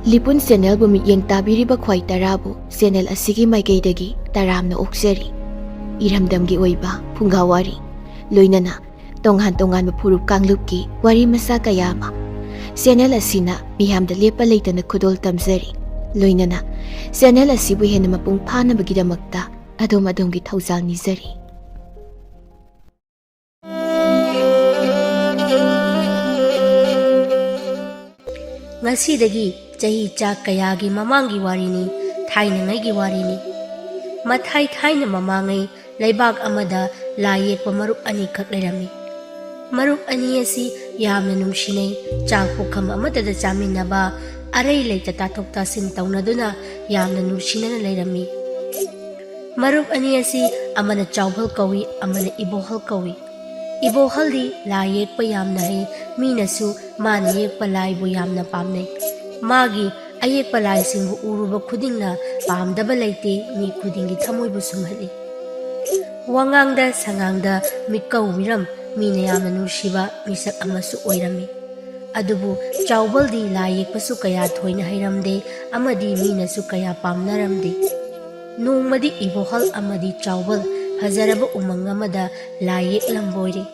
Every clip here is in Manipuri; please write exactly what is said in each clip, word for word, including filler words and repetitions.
ꯂꯤꯄꯨꯟ ꯆꯦꯅꯦꯜꯕꯨ ꯃꯤꯠꯌꯦꯡ ꯇꯥꯕꯤꯔꯤꯕ ꯈ꯭ꯋꯥꯏ ꯇꯔꯥꯕꯨ ꯆꯦꯅꯦꯜ ꯑꯁꯤꯒꯤ ꯃꯥꯏꯀꯩꯗꯒꯤ ꯇꯔꯥꯝꯅ ꯑꯣꯛꯆꯔꯤ꯫ ꯏꯔꯝꯗꯝꯒꯤ ꯑꯣꯏꯕ ꯐꯨꯡꯒꯥ ꯋꯥꯔꯤ, ꯂꯣꯏꯅꯅ ꯇꯣꯉꯥꯟ ꯇꯣꯉꯥꯟꯕ ꯐꯨꯔꯨꯞ ꯀꯥꯡꯂꯨꯞꯀꯤ ꯋꯥꯔꯤ ꯃꯆꯥ ꯀꯌꯥ ꯑꯃ ꯆꯦꯅꯦꯜ ꯑꯁꯤꯅ ꯃꯤꯌꯥꯝꯗ ꯂꯦꯞꯄ ꯂꯩꯇꯅ ꯈꯨꯗꯣꯜ ꯇꯝꯖꯔꯤ꯫ ꯂꯣꯏꯅꯅ ꯆꯦꯅꯦꯜ ꯑꯁꯤꯕꯨ ꯍꯦꯟꯅ ꯃꯄꯨꯡ ꯐꯥꯅꯕꯒꯤꯗꯃꯛꯇ ꯑꯗꯣꯝ ꯑꯗꯣꯝꯒꯤ ꯊꯧꯖꯥꯜ ꯅꯤꯖꯔꯤ꯫ ꯉꯁꯤꯗꯒꯤ ꯆꯍꯤ ꯆꯥ ꯀꯌꯥꯒꯤ ꯃꯃꯥꯡꯒꯤ ꯋꯥꯔꯤꯅꯤ, ꯊꯥꯏꯅꯉꯩꯒꯤ ꯋꯥꯔꯤꯅꯤ꯫ ꯃꯊꯥꯏ ꯊꯥꯏꯅ ꯃꯃꯥꯡꯉꯩ ꯂꯩꯕꯥꯛ ꯑꯃꯗ ꯂꯥꯏ ꯌꯦꯛꯄ ꯃꯔꯨꯞ ꯑꯅꯤꯈꯛ ꯂꯩꯔꯝꯃꯤ꯫ ꯃꯔꯨꯞ ꯑꯅꯤ ꯑꯁꯤ ꯌꯥꯝꯅ ꯅꯨꯡꯁꯤꯅꯩ, ꯆꯥꯛ ꯄꯨꯈꯝ ꯑꯃꯠꯇꯗ ꯆꯥꯃꯤꯟꯅꯕ, ꯑꯔꯩ ꯂꯩꯇ ꯇꯥꯊꯣꯛ ꯇꯥꯁꯤꯟ ꯇꯧꯅꯗꯨꯅ ꯌꯥꯝꯅ ꯅꯨꯡꯁꯤꯅꯅ ꯂꯩꯔꯝꯃꯤ꯫ ꯃꯔꯨꯞ ꯑꯅꯤ ꯑꯁꯤ ꯑꯃꯅ ꯆꯥꯎꯚꯜ ꯀꯧꯏ, ꯑꯃꯅ ꯏꯕꯣꯍꯜ ꯀꯧꯏ꯫ ꯏꯕꯣꯍꯜꯗꯤ ꯂꯥꯏ ꯌꯦꯛꯄ ꯌꯥꯝꯅ ꯍꯩ, ꯃꯤꯅꯁꯨ ꯃꯥꯅ ꯌꯦꯛꯄ ꯂꯥꯏꯕꯨ ꯌꯥꯝꯅ ꯄꯥꯝꯅꯩ꯫ ꯃꯥꯒꯤ ꯑꯌꯦꯛꯄ ꯂꯥꯏꯁꯤꯡꯕꯨ ꯎꯔꯨꯕ ꯈꯨꯗꯤꯡꯅ ꯄꯥꯝꯗꯕ ꯂꯩꯇꯦ, ꯃꯤ ꯈꯨꯗꯤꯡꯒꯤ ꯊꯃꯣꯏꯕꯨ ꯁꯨꯝꯍꯠꯂꯤ꯫ ꯋꯥꯉꯥꯡꯗ ꯁꯉꯥꯡꯗ ꯃꯤꯀꯧ ꯃꯤꯔꯝ ꯃꯤꯅ ꯌꯥꯝꯅ ꯅꯨꯡꯁꯤꯕ ꯃꯤꯁꯛ ꯑꯃꯁꯨ ꯑꯣꯏꯔꯝꯃꯤ꯫ ꯑꯗꯨꯕꯨ ꯆꯥꯎꯕꯜꯗꯤ ꯂꯥꯏ ꯌꯦꯛꯄꯁꯨ ꯀꯌꯥ ꯊꯣꯏꯅ ꯍꯩꯔꯝꯗꯦ ꯑꯃꯗꯤ ꯃꯤꯅꯁꯨ ꯀꯌꯥ ꯄꯥꯝꯅꯔꯝꯗꯦ꯫ ꯅꯣꯡꯃꯗꯤ ꯏꯕꯣꯍꯜ ꯑꯃꯗꯤ ꯆꯥꯎꯕꯜ ꯐꯖꯔꯕ ꯎꯃꯪ ꯑꯃꯗ ꯂꯥꯏ ꯌꯦꯛꯂꯝꯕ ꯑꯣꯏꯔꯦ꯫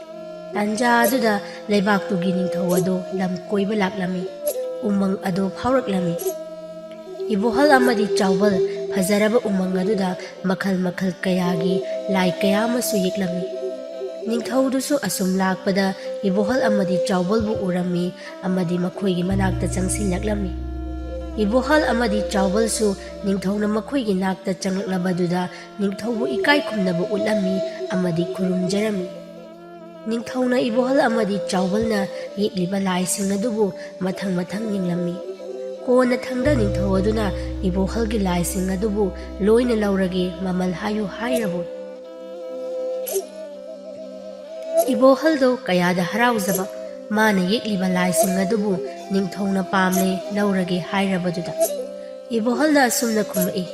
ꯇꯥꯟꯖꯥ ꯑꯗꯨꯗ ꯂꯩꯕꯥꯛꯇꯨꯒꯤ ꯅꯤꯡꯊꯧ ꯑꯗꯨ ꯂꯝ ꯀꯣꯏꯕ ꯂꯥꯛꯂꯝꯃꯤ꯫ ꯎꯃꯪ ꯑꯗꯨ ꯐꯥꯎꯔꯛꯂꯝꯃꯤ꯫ ꯏꯕꯣꯍꯜ ꯑꯃꯗꯤ ꯆꯥꯎꯕꯜ ꯐꯖꯔꯕ ꯎꯃꯪ ꯑꯗꯨꯗ ꯃꯈꯜ ꯃꯈꯜ ꯀꯌꯥꯒꯤ ꯂꯥꯏ ꯀꯌꯥ ꯑꯃꯁꯨ ꯌꯦꯛꯂꯝꯃꯤ꯫ ꯅꯤꯡꯊꯧꯗꯨꯁꯨ ꯑꯁꯨꯝ ꯂꯥꯛꯄꯗ ꯏꯕꯣꯍꯜ ꯑꯃꯗꯤ ꯆꯥꯎꯕꯜꯕꯨ ꯎꯔꯝꯃꯤ ꯑꯃꯗꯤ ꯃꯈꯣꯏꯒꯤ ꯃꯅꯥꯛꯇ ꯆꯪꯁꯤꯜꯂꯛꯂꯝꯃꯤ꯫ ꯏꯕꯣꯍꯜ ꯑꯃꯗꯤ ꯆꯥꯎꯕꯜꯁꯨ ꯅꯤꯡꯊꯧꯅ ꯃꯈꯣꯏꯒꯤ ꯅꯥꯛꯇ ꯆꯪꯂꯛꯂꯕꯗꯨꯗ ꯅꯤꯡꯊꯧꯕꯨ ꯏꯀꯥꯏ ꯈꯨꯝꯅꯕ ꯎꯠꯂꯝꯃꯤ ꯑꯃꯗꯤ ꯈꯨꯔꯨꯝꯖꯔꯝꯃꯤ꯫ ꯅꯤꯡꯊꯧꯅ ꯏꯕꯣꯍꯜ ꯑꯃꯗꯤ ꯆꯥꯎꯕꯜꯅ ꯌꯦꯛꯂꯤꯕ ꯂꯥꯏꯁꯤꯡ ꯑꯗꯨꯕꯨ ꯃꯊꯪ ꯃꯊꯪ ꯌꯦꯡꯂꯝꯃꯤ꯫ ꯀꯣꯟꯅꯊꯪꯗ ꯅꯤꯡꯊꯧ ꯑꯗꯨꯅ ꯏꯕꯣꯍꯜꯒꯤ ꯂꯥꯏꯁꯤꯡ ꯑꯗꯨꯕꯨ ꯂꯣꯏꯅ ꯂꯧꯔꯒꯦ, ꯃꯃꯜ ꯍꯥꯏꯌꯨ ꯍꯥꯏꯔꯕꯣ? ꯏꯕꯣꯍꯜꯗꯣ ꯀꯌꯥꯗ ꯍꯔꯥꯎꯖꯕ, ꯃꯥꯅ ꯌꯦꯛꯂꯤꯕ ꯂꯥꯏꯁꯤꯡ ꯑꯗꯨꯕꯨ ꯅꯤꯡꯊꯧꯅ ꯄꯥꯝꯂꯦ, ꯂꯧꯔꯒꯦ ꯍꯥꯏꯔꯕꯗꯨꯗ꯫ ꯏꯕꯣꯍꯜꯅ ꯑꯁꯨꯝꯅ ꯈꯨꯝꯃꯛꯏ,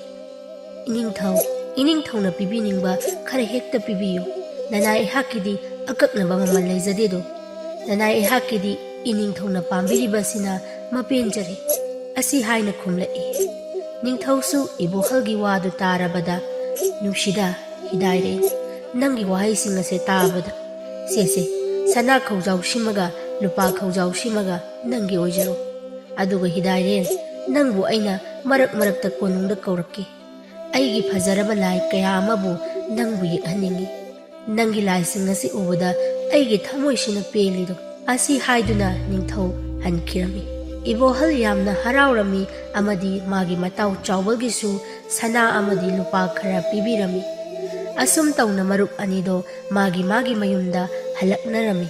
"ꯏꯅꯤꯡꯊꯧ, ꯏꯅꯤꯡꯊꯧꯅ ꯄꯤꯕꯤꯅꯤꯡꯕ ꯈꯔ ꯍꯦꯛꯇ ꯄꯤꯕꯤꯌꯨ꯫ ꯅꯅꯥꯏ ꯑꯩꯍꯥꯛꯀꯤꯗꯤ ꯑꯀꯛꯅꯕ ꯃꯃꯜ ꯂꯩꯖꯗꯦꯗꯣ꯫ ꯅꯅꯥꯏ ꯑꯩꯍꯥꯛꯀꯤꯗꯤ ꯏꯅꯤꯡꯊꯧꯅ ꯄꯥꯝꯕꯤꯔꯤꯕ ꯑꯁꯤꯅ ꯃꯄꯦꯟꯖꯔꯦ"꯫ ꯑꯁꯤ ꯍꯥꯏꯅ ꯈꯨꯝꯂꯛꯏ꯫ ꯅꯤꯡꯊꯧꯁꯨ ꯏꯕꯣꯍꯜꯒꯤ ꯋꯥꯗꯨ ꯇꯥꯔꯕꯗ, "ꯅꯨꯡꯁꯤꯗ, ꯍꯤꯗꯥꯏꯔꯦꯟ, ꯅꯪꯒꯤ ꯋꯥꯍꯩꯁꯤꯡ ꯑꯁꯦ ꯇꯥꯕꯗ, ꯁꯦ, ꯁꯦ, ꯁꯅꯥ ꯈꯧꯖꯥꯎꯁꯤꯃꯒ ꯂꯨꯄꯥ ꯈꯧꯖꯥꯎꯁꯤꯃꯒ ꯅꯪꯒꯤ ꯑꯣꯏꯖꯔꯣ꯫ ꯑꯗꯨꯒ ꯍꯤꯗꯥꯏꯔꯦꯟ, ꯅꯪꯕꯨ ꯑꯩꯅ ꯃꯔꯛ ꯃꯔꯛꯇ ꯀꯣꯅꯨꯡꯗ ꯀꯧꯔꯛꯀꯦ꯫ ꯑꯩꯒꯤ ꯐꯖꯔꯕ ꯂꯥꯏ ꯀꯌꯥ ꯑꯃꯕꯨ ꯅꯪꯕꯨ ꯌꯦꯛꯍꯟꯅꯤꯡꯏ꯫ ꯅꯪꯒꯤ ꯂꯥꯏꯁꯤꯡ ꯑꯁꯤ ꯎꯕꯗ ꯑꯩꯒꯤ ꯊꯃꯣꯏꯁꯤꯅ ꯄꯦꯜꯂꯤꯗꯣ꯫" ꯑꯁꯤ ꯍꯥꯏꯗꯨꯅ ꯅꯤꯡꯊꯧ ꯍꯟꯈꯤꯔꯝꯃꯤ꯫ ꯏꯕꯣꯍꯜ ꯌꯥꯝꯅ ꯍꯔꯥꯎꯔꯝꯃꯤ ꯑꯃꯗꯤ ꯃꯥꯒꯤ ꯃꯇꯥꯎ ꯆꯥꯎꯕꯜꯒꯤꯁꯨ ꯁꯅꯥ ꯑꯃꯗꯤ ꯂꯨꯄꯥ ꯈꯔ ꯄꯤꯕꯤꯔꯝꯃꯤ꯫ ꯑꯁꯨꯝ ꯇꯧꯅ ꯃꯔꯨꯞ ꯑꯅꯤꯗꯣ ꯃꯥꯒꯤ ꯃꯥꯒꯤ ꯃꯌꯨꯝꯗ ꯍꯜꯂꯛꯅꯔꯝꯃꯤ꯫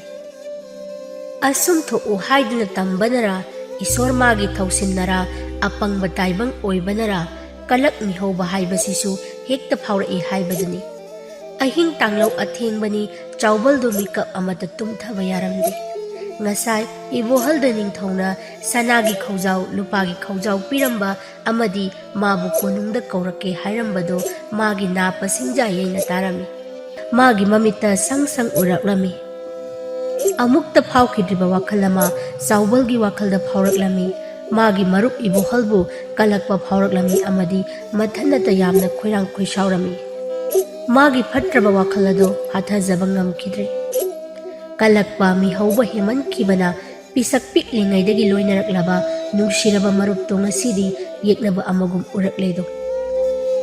ꯑꯁꯨꯝ ꯊꯣꯛꯎ ꯍꯥꯏꯗꯨꯅ ꯇꯝꯕꯅꯔꯥ, ꯏꯁꯣꯔ ꯃꯥꯒꯤ ꯊꯧꯁꯤꯟꯅꯔꯥ, ꯑꯄꯪꯕ ꯇꯥꯏꯕꯪ ꯑꯣꯏꯕꯅꯔꯥ, ꯀꯂꯛ ꯃꯤꯍꯧꯕ ꯍꯥꯏꯕꯁꯤꯁꯨ ꯍꯦꯛꯇ ꯐꯥꯎꯔꯛꯏ ꯍꯥꯏꯕꯗꯨꯅꯤ꯫ ꯑꯍꯤꯡ ꯇꯥꯡꯂꯧ ꯑꯊꯦꯡꯕꯅꯤ, ꯆꯥꯎꯕꯜꯗꯨ ꯃꯤꯀꯞ ꯑꯃꯠꯇ ꯇꯨꯝꯊꯕ ꯌꯥꯔꯝꯗꯦ꯫ ꯉꯁꯥꯏ ꯏꯕꯣꯍꯜꯗ ꯅꯤꯡꯊꯧꯅ ꯁꯅꯥꯒꯤ ꯈꯧꯖꯥꯎ, ꯂꯨꯄꯥꯒꯤ ꯈꯧꯖꯥꯎ ꯄꯤꯔꯝꯕ ꯑꯃꯗꯤ ꯃꯥꯕꯨ ꯀꯣꯅꯨꯡꯗ ꯀꯧꯔꯛꯀꯦ ꯍꯥꯏꯔꯝꯕꯗꯨ ꯃꯥꯒꯤ ꯅꯥ ꯄꯁꯤꯡꯖꯥ ꯌꯩꯅ ꯇꯥꯔꯝꯃꯤ꯫ ꯃꯥꯒꯤ ꯃꯃꯤꯠꯇ ꯁꯪ ꯁꯪ ꯎꯔꯛꯂꯝꯃꯤ꯫ ꯑꯃꯨꯛꯇ ꯐꯥꯎꯈꯤꯗ꯭ꯔꯤꯕ ꯋꯥꯈꯜ ꯑꯃ ꯆꯥꯎꯕꯜꯒꯤ ꯋꯥꯈꯜꯗ ꯐꯥꯎꯔꯛꯂꯝꯃꯤ꯫ ꯃꯥꯒꯤ ꯃꯔꯨꯞ ꯏꯕꯣꯍꯜꯕꯨ ꯀꯜꯂꯛꯄ ꯐꯥꯎꯔꯛꯂꯝꯃꯤ ꯑꯃꯗꯤ ꯃꯊꯟꯅꯇ ꯌꯥꯝꯅ ꯈꯣꯏꯔꯥꯡ ꯈꯣꯏꯁꯥꯎꯔꯝꯃꯤ꯫ ꯃꯥꯒꯤ ꯐꯠꯇ꯭ꯔꯕ ꯋꯥꯈꯜ ꯑꯗꯨ ꯐꯥꯊꯖꯕ ꯉꯝꯈꯤꯗ꯭ꯔꯦ꯫ ꯀꯜꯂꯛꯄ ꯃꯤꯍꯧꯕ ꯍꯦꯟꯃꯟꯈꯤꯕꯅ ꯄꯤꯁꯛ ꯄꯤꯛꯂꯤꯉꯩꯗꯒꯤ ꯂꯣꯏꯅꯔꯛꯂꯕ ꯅꯨꯡꯁꯤꯔꯕ ꯃꯔꯨꯞꯇꯣ ꯉꯁꯤꯗꯤ ꯌꯦꯛꯅꯕ ꯑꯃꯒꯨꯝ ꯎꯔꯛꯂꯦꯗꯣ꯫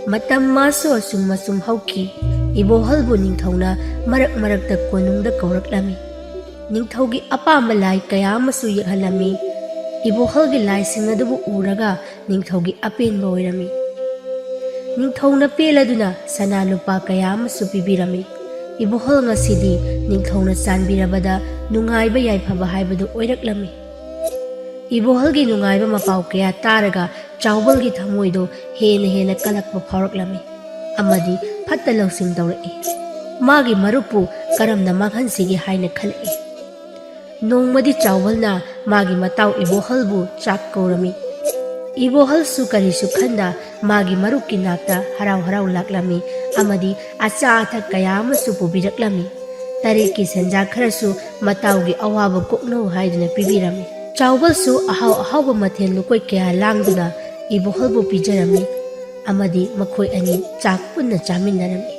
ꯃꯇꯝ ꯃꯥꯁꯨ ꯑꯁꯨꯝ ꯑꯁꯨꯝ ꯍꯧꯈꯤ꯫ ꯏꯕꯣꯍꯜꯕꯨ ꯅꯤꯡꯊꯧꯅ ꯃꯔꯛ ꯃꯔꯛꯇ ꯀꯣꯅꯨꯡꯗ ꯀꯧꯔꯛꯂꯝꯃꯤ꯫ ꯅꯤꯡꯊꯧꯒꯤ ꯑꯄꯥꯝꯕ ꯂꯥꯏ ꯀꯌꯥ ꯑꯃꯁꯨ ꯌꯦꯛꯍꯜꯂꯝꯃꯤ꯫ ꯏꯕꯣꯍꯜꯒꯤ ꯂꯥꯏꯁꯤꯡ ꯑꯗꯨꯕꯨ ꯎꯔꯒ ꯅꯤꯡꯊꯧꯒꯤ ꯑꯄꯦꯟꯕ ꯑꯣꯏꯔꯝꯃꯤ꯫ ꯅꯤꯡꯊꯧꯅ ꯄꯦꯜꯂꯗꯨꯅ ꯁꯅꯥ ꯂꯨꯄꯥ ꯀꯌꯥ ꯑꯃꯁꯨ ꯄꯤꯕꯤꯔꯝꯃꯤ꯫ ꯏꯕꯣꯍꯜ ꯉꯁꯤꯗꯤ ꯅꯤꯡꯊꯧꯅ ꯆꯥꯟꯕꯤꯔꯕꯗ ꯅꯨꯡꯉꯥꯏꯕ ꯌꯥꯏꯐꯕ ꯍꯥꯏꯕꯗꯨ ꯑꯣꯏꯔꯛꯂꯝꯃꯤ꯫ ꯏꯕꯣꯍꯜꯒꯤ ꯅꯨꯡꯉꯥꯏꯕ ꯃꯄꯥꯎ ꯀꯌꯥ ꯇꯥꯔꯒ ꯆꯥꯎꯕꯜꯒꯤ ꯊꯃꯣꯏꯗꯣ ꯍꯦꯟꯅ ꯍꯦꯟꯅ ꯀꯜꯂꯛꯄ ꯐꯥꯎꯔꯛꯂꯝꯃꯤ ꯑꯃꯗꯤ ꯐꯠꯇ ꯂꯧꯁꯤꯡ ꯇꯧꯔꯛꯏ꯫ ꯃꯥꯒꯤ ꯃꯔꯨꯞꯄꯨ ꯀꯔꯝꯅ ꯃꯥꯡꯍꯟꯁꯤꯒꯦ ꯍꯥꯏꯅ ꯈꯜꯂꯛꯏ꯫ ꯅꯣꯡꯃꯗꯤ ꯆꯥꯎꯕꯜꯅ ꯃꯥꯒꯤ ꯃꯇꯥꯎ ꯏꯕꯣꯍꯜꯕꯨ ꯆꯥꯛ ꯀꯧꯔꯝꯃꯤ꯫ ꯏꯕꯣꯍꯜꯁꯨ ꯀꯔꯤꯁꯨ ꯈꯟꯗ ꯃꯥꯒꯤ ꯃꯔꯨꯞꯀꯤ ꯅꯥꯛꯇ ꯍꯔꯥꯎ ꯍꯔꯥꯎ ꯂꯥꯛꯂꯝꯃꯤ ꯑꯃꯗꯤ ꯑꯆꯥ ꯑꯊꯛ ꯀꯌꯥ ꯑꯃꯁꯨ ꯄꯨꯕꯤꯔꯛꯂꯝꯃꯤ꯫ ꯇꯔꯦꯠꯀꯤ ꯁꯦꯟꯖꯥ ꯈꯔꯁꯨ ꯃꯇꯥꯎꯒꯤ ꯑꯋꯥꯕ ꯀꯣꯛꯅꯧ ꯍꯥꯏꯗꯨꯅ ꯄꯤꯕꯤꯔꯝꯃꯤ꯫ ꯆꯥꯎꯕꯜꯁꯨ ꯑꯍꯥꯎ ꯑꯍꯥꯎꯕ ꯃꯊꯦꯜ ꯂꯨꯀꯣꯏ ꯀꯌꯥ ꯂꯥꯡꯗꯨꯅ ꯏꯕꯣꯍꯜꯕꯨ ꯄꯤꯖꯔꯝꯃꯤ ꯑꯃꯗꯤ ꯃꯈꯣꯏ ꯑꯅꯤ ꯆꯥꯛ ꯄꯨꯟꯅ ꯆꯥꯃꯤꯟꯅꯔꯝꯃꯤ꯫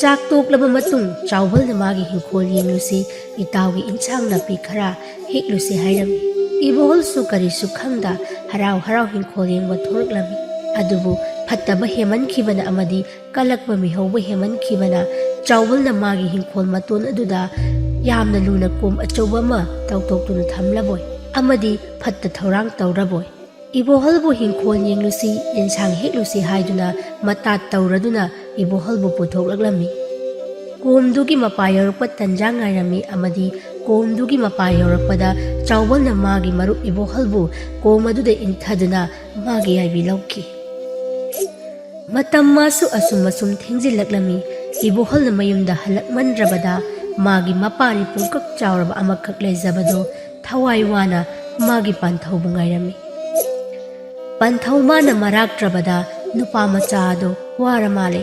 ꯆꯥꯛ ꯇꯣꯛꯂꯕ ꯃꯇꯨꯡ ꯆꯥꯎꯕꯜꯅ ꯃꯥꯒꯤ ꯍꯤꯡꯈꯣꯜ ꯌꯦꯡꯂꯨꯁꯤ, ꯏꯇꯥꯎꯒꯤ ꯏꯟꯁꯥꯡ ꯅꯥꯄꯤ ꯈꯔ ꯍꯦꯛꯂꯨꯁꯤ ꯍꯥꯏꯔꯝꯃꯤ꯫ ꯏꯕꯣꯍꯜꯁꯨ ꯀꯔꯤꯁꯨ ꯈꯪꯗ ꯍꯔꯥꯎ ꯍꯔꯥꯎ ꯍꯤꯡꯈꯣꯜ ꯌꯦꯡꯕ ꯊꯣꯔꯛꯂꯝꯃꯤ꯫ ꯑꯗꯨꯕꯨ ꯐꯠꯇꯕ ꯍꯦꯃꯟꯈꯤꯕꯅ ꯑꯃꯗꯤ ꯀꯜꯂꯛꯄ ꯃꯤꯍꯧꯕ ꯍꯦꯃꯟꯈꯤꯕꯅ ꯆꯥꯎꯕꯜꯅ ꯃꯥꯒꯤ ꯍꯤꯡꯈꯣꯜ ꯃꯇꯣꯟ ꯑꯗꯨꯗ ꯌꯥꯝꯅ ꯂꯨꯅ ꯀꯣꯝ ꯑꯆꯧꯕ ꯑꯃ ꯇꯧꯊꯣꯛꯇꯨꯅ ꯊꯝꯂꯕꯣꯏ ꯑꯃꯗꯤ ꯐꯠꯇ ꯊꯧꯔꯥꯡ ꯇꯧꯔꯕꯣꯏ꯫ ꯏꯕꯣꯍꯜꯕꯨ ꯍꯤꯡꯈꯣꯜ ꯌꯦꯡꯂꯨꯁꯤ, ꯌꯦꯟꯁꯥꯡ ꯍꯦꯛꯂꯨꯁꯤ ꯍꯥꯏꯗꯨꯅ ꯃꯇꯥꯠ ꯇꯧꯔꯗꯨꯅ ꯏꯕꯣꯍꯜꯕꯨ ꯄꯨꯊꯣꯛꯂꯛꯂꯝꯃꯤ꯫ ꯀꯣꯝꯗꯨꯒꯤ ꯃꯄꯥ ꯌꯧꯔꯛꯄ ꯇꯟꯖꯥ ꯉꯥꯏꯔꯝꯃꯤ ꯑꯃꯗꯤ ꯀꯣꯝꯗꯨꯒꯤ ꯃꯄꯥ ꯌꯧꯔꯛꯄꯗ ꯆꯥꯎꯕꯜꯅ ꯃꯥꯒꯤ ꯃꯔꯨꯞ ꯏꯕꯣꯍꯜꯕꯨ ꯀꯣꯝ ꯑꯗꯨꯗ ꯏꯟꯊꯗꯨꯅ ꯃꯥꯒꯤ ꯌꯥꯏꯕꯤ ꯂꯧꯈꯤ꯫ ꯃꯇꯝ ꯃꯥꯁꯨ ꯑꯁꯨꯝ ꯑꯁꯨꯝ ꯊꯦꯡꯖꯤꯜꯂꯛꯂꯝꯃꯤ꯫ ꯏꯕꯣꯍꯜꯅ ꯃꯌꯨꯝꯗ ꯍꯜꯂꯛꯃꯟꯗ꯭ꯔꯕꯗ ꯃꯥꯒꯤ ꯃꯄꯥꯔꯤ ꯄꯨꯡꯀꯛ ꯆꯥꯎꯔꯕ ꯑꯃꯈꯛ ꯂꯩꯖꯕꯗꯨ ꯊꯋꯥꯏ ꯋꯥꯅ ꯃꯥꯒꯤ ꯄꯥꯟꯊꯧꯕꯨ ꯉꯥꯏꯔꯝꯃꯤ꯫ ꯄꯥꯟꯊꯧ ꯃꯥꯅ ꯃꯔꯥꯛꯇ꯭ꯔꯕꯗ ꯅꯨꯄꯥ ꯃꯆꯥ ꯑꯗꯨ ꯋꯥꯔ ꯃꯥꯜꯂꯦ꯫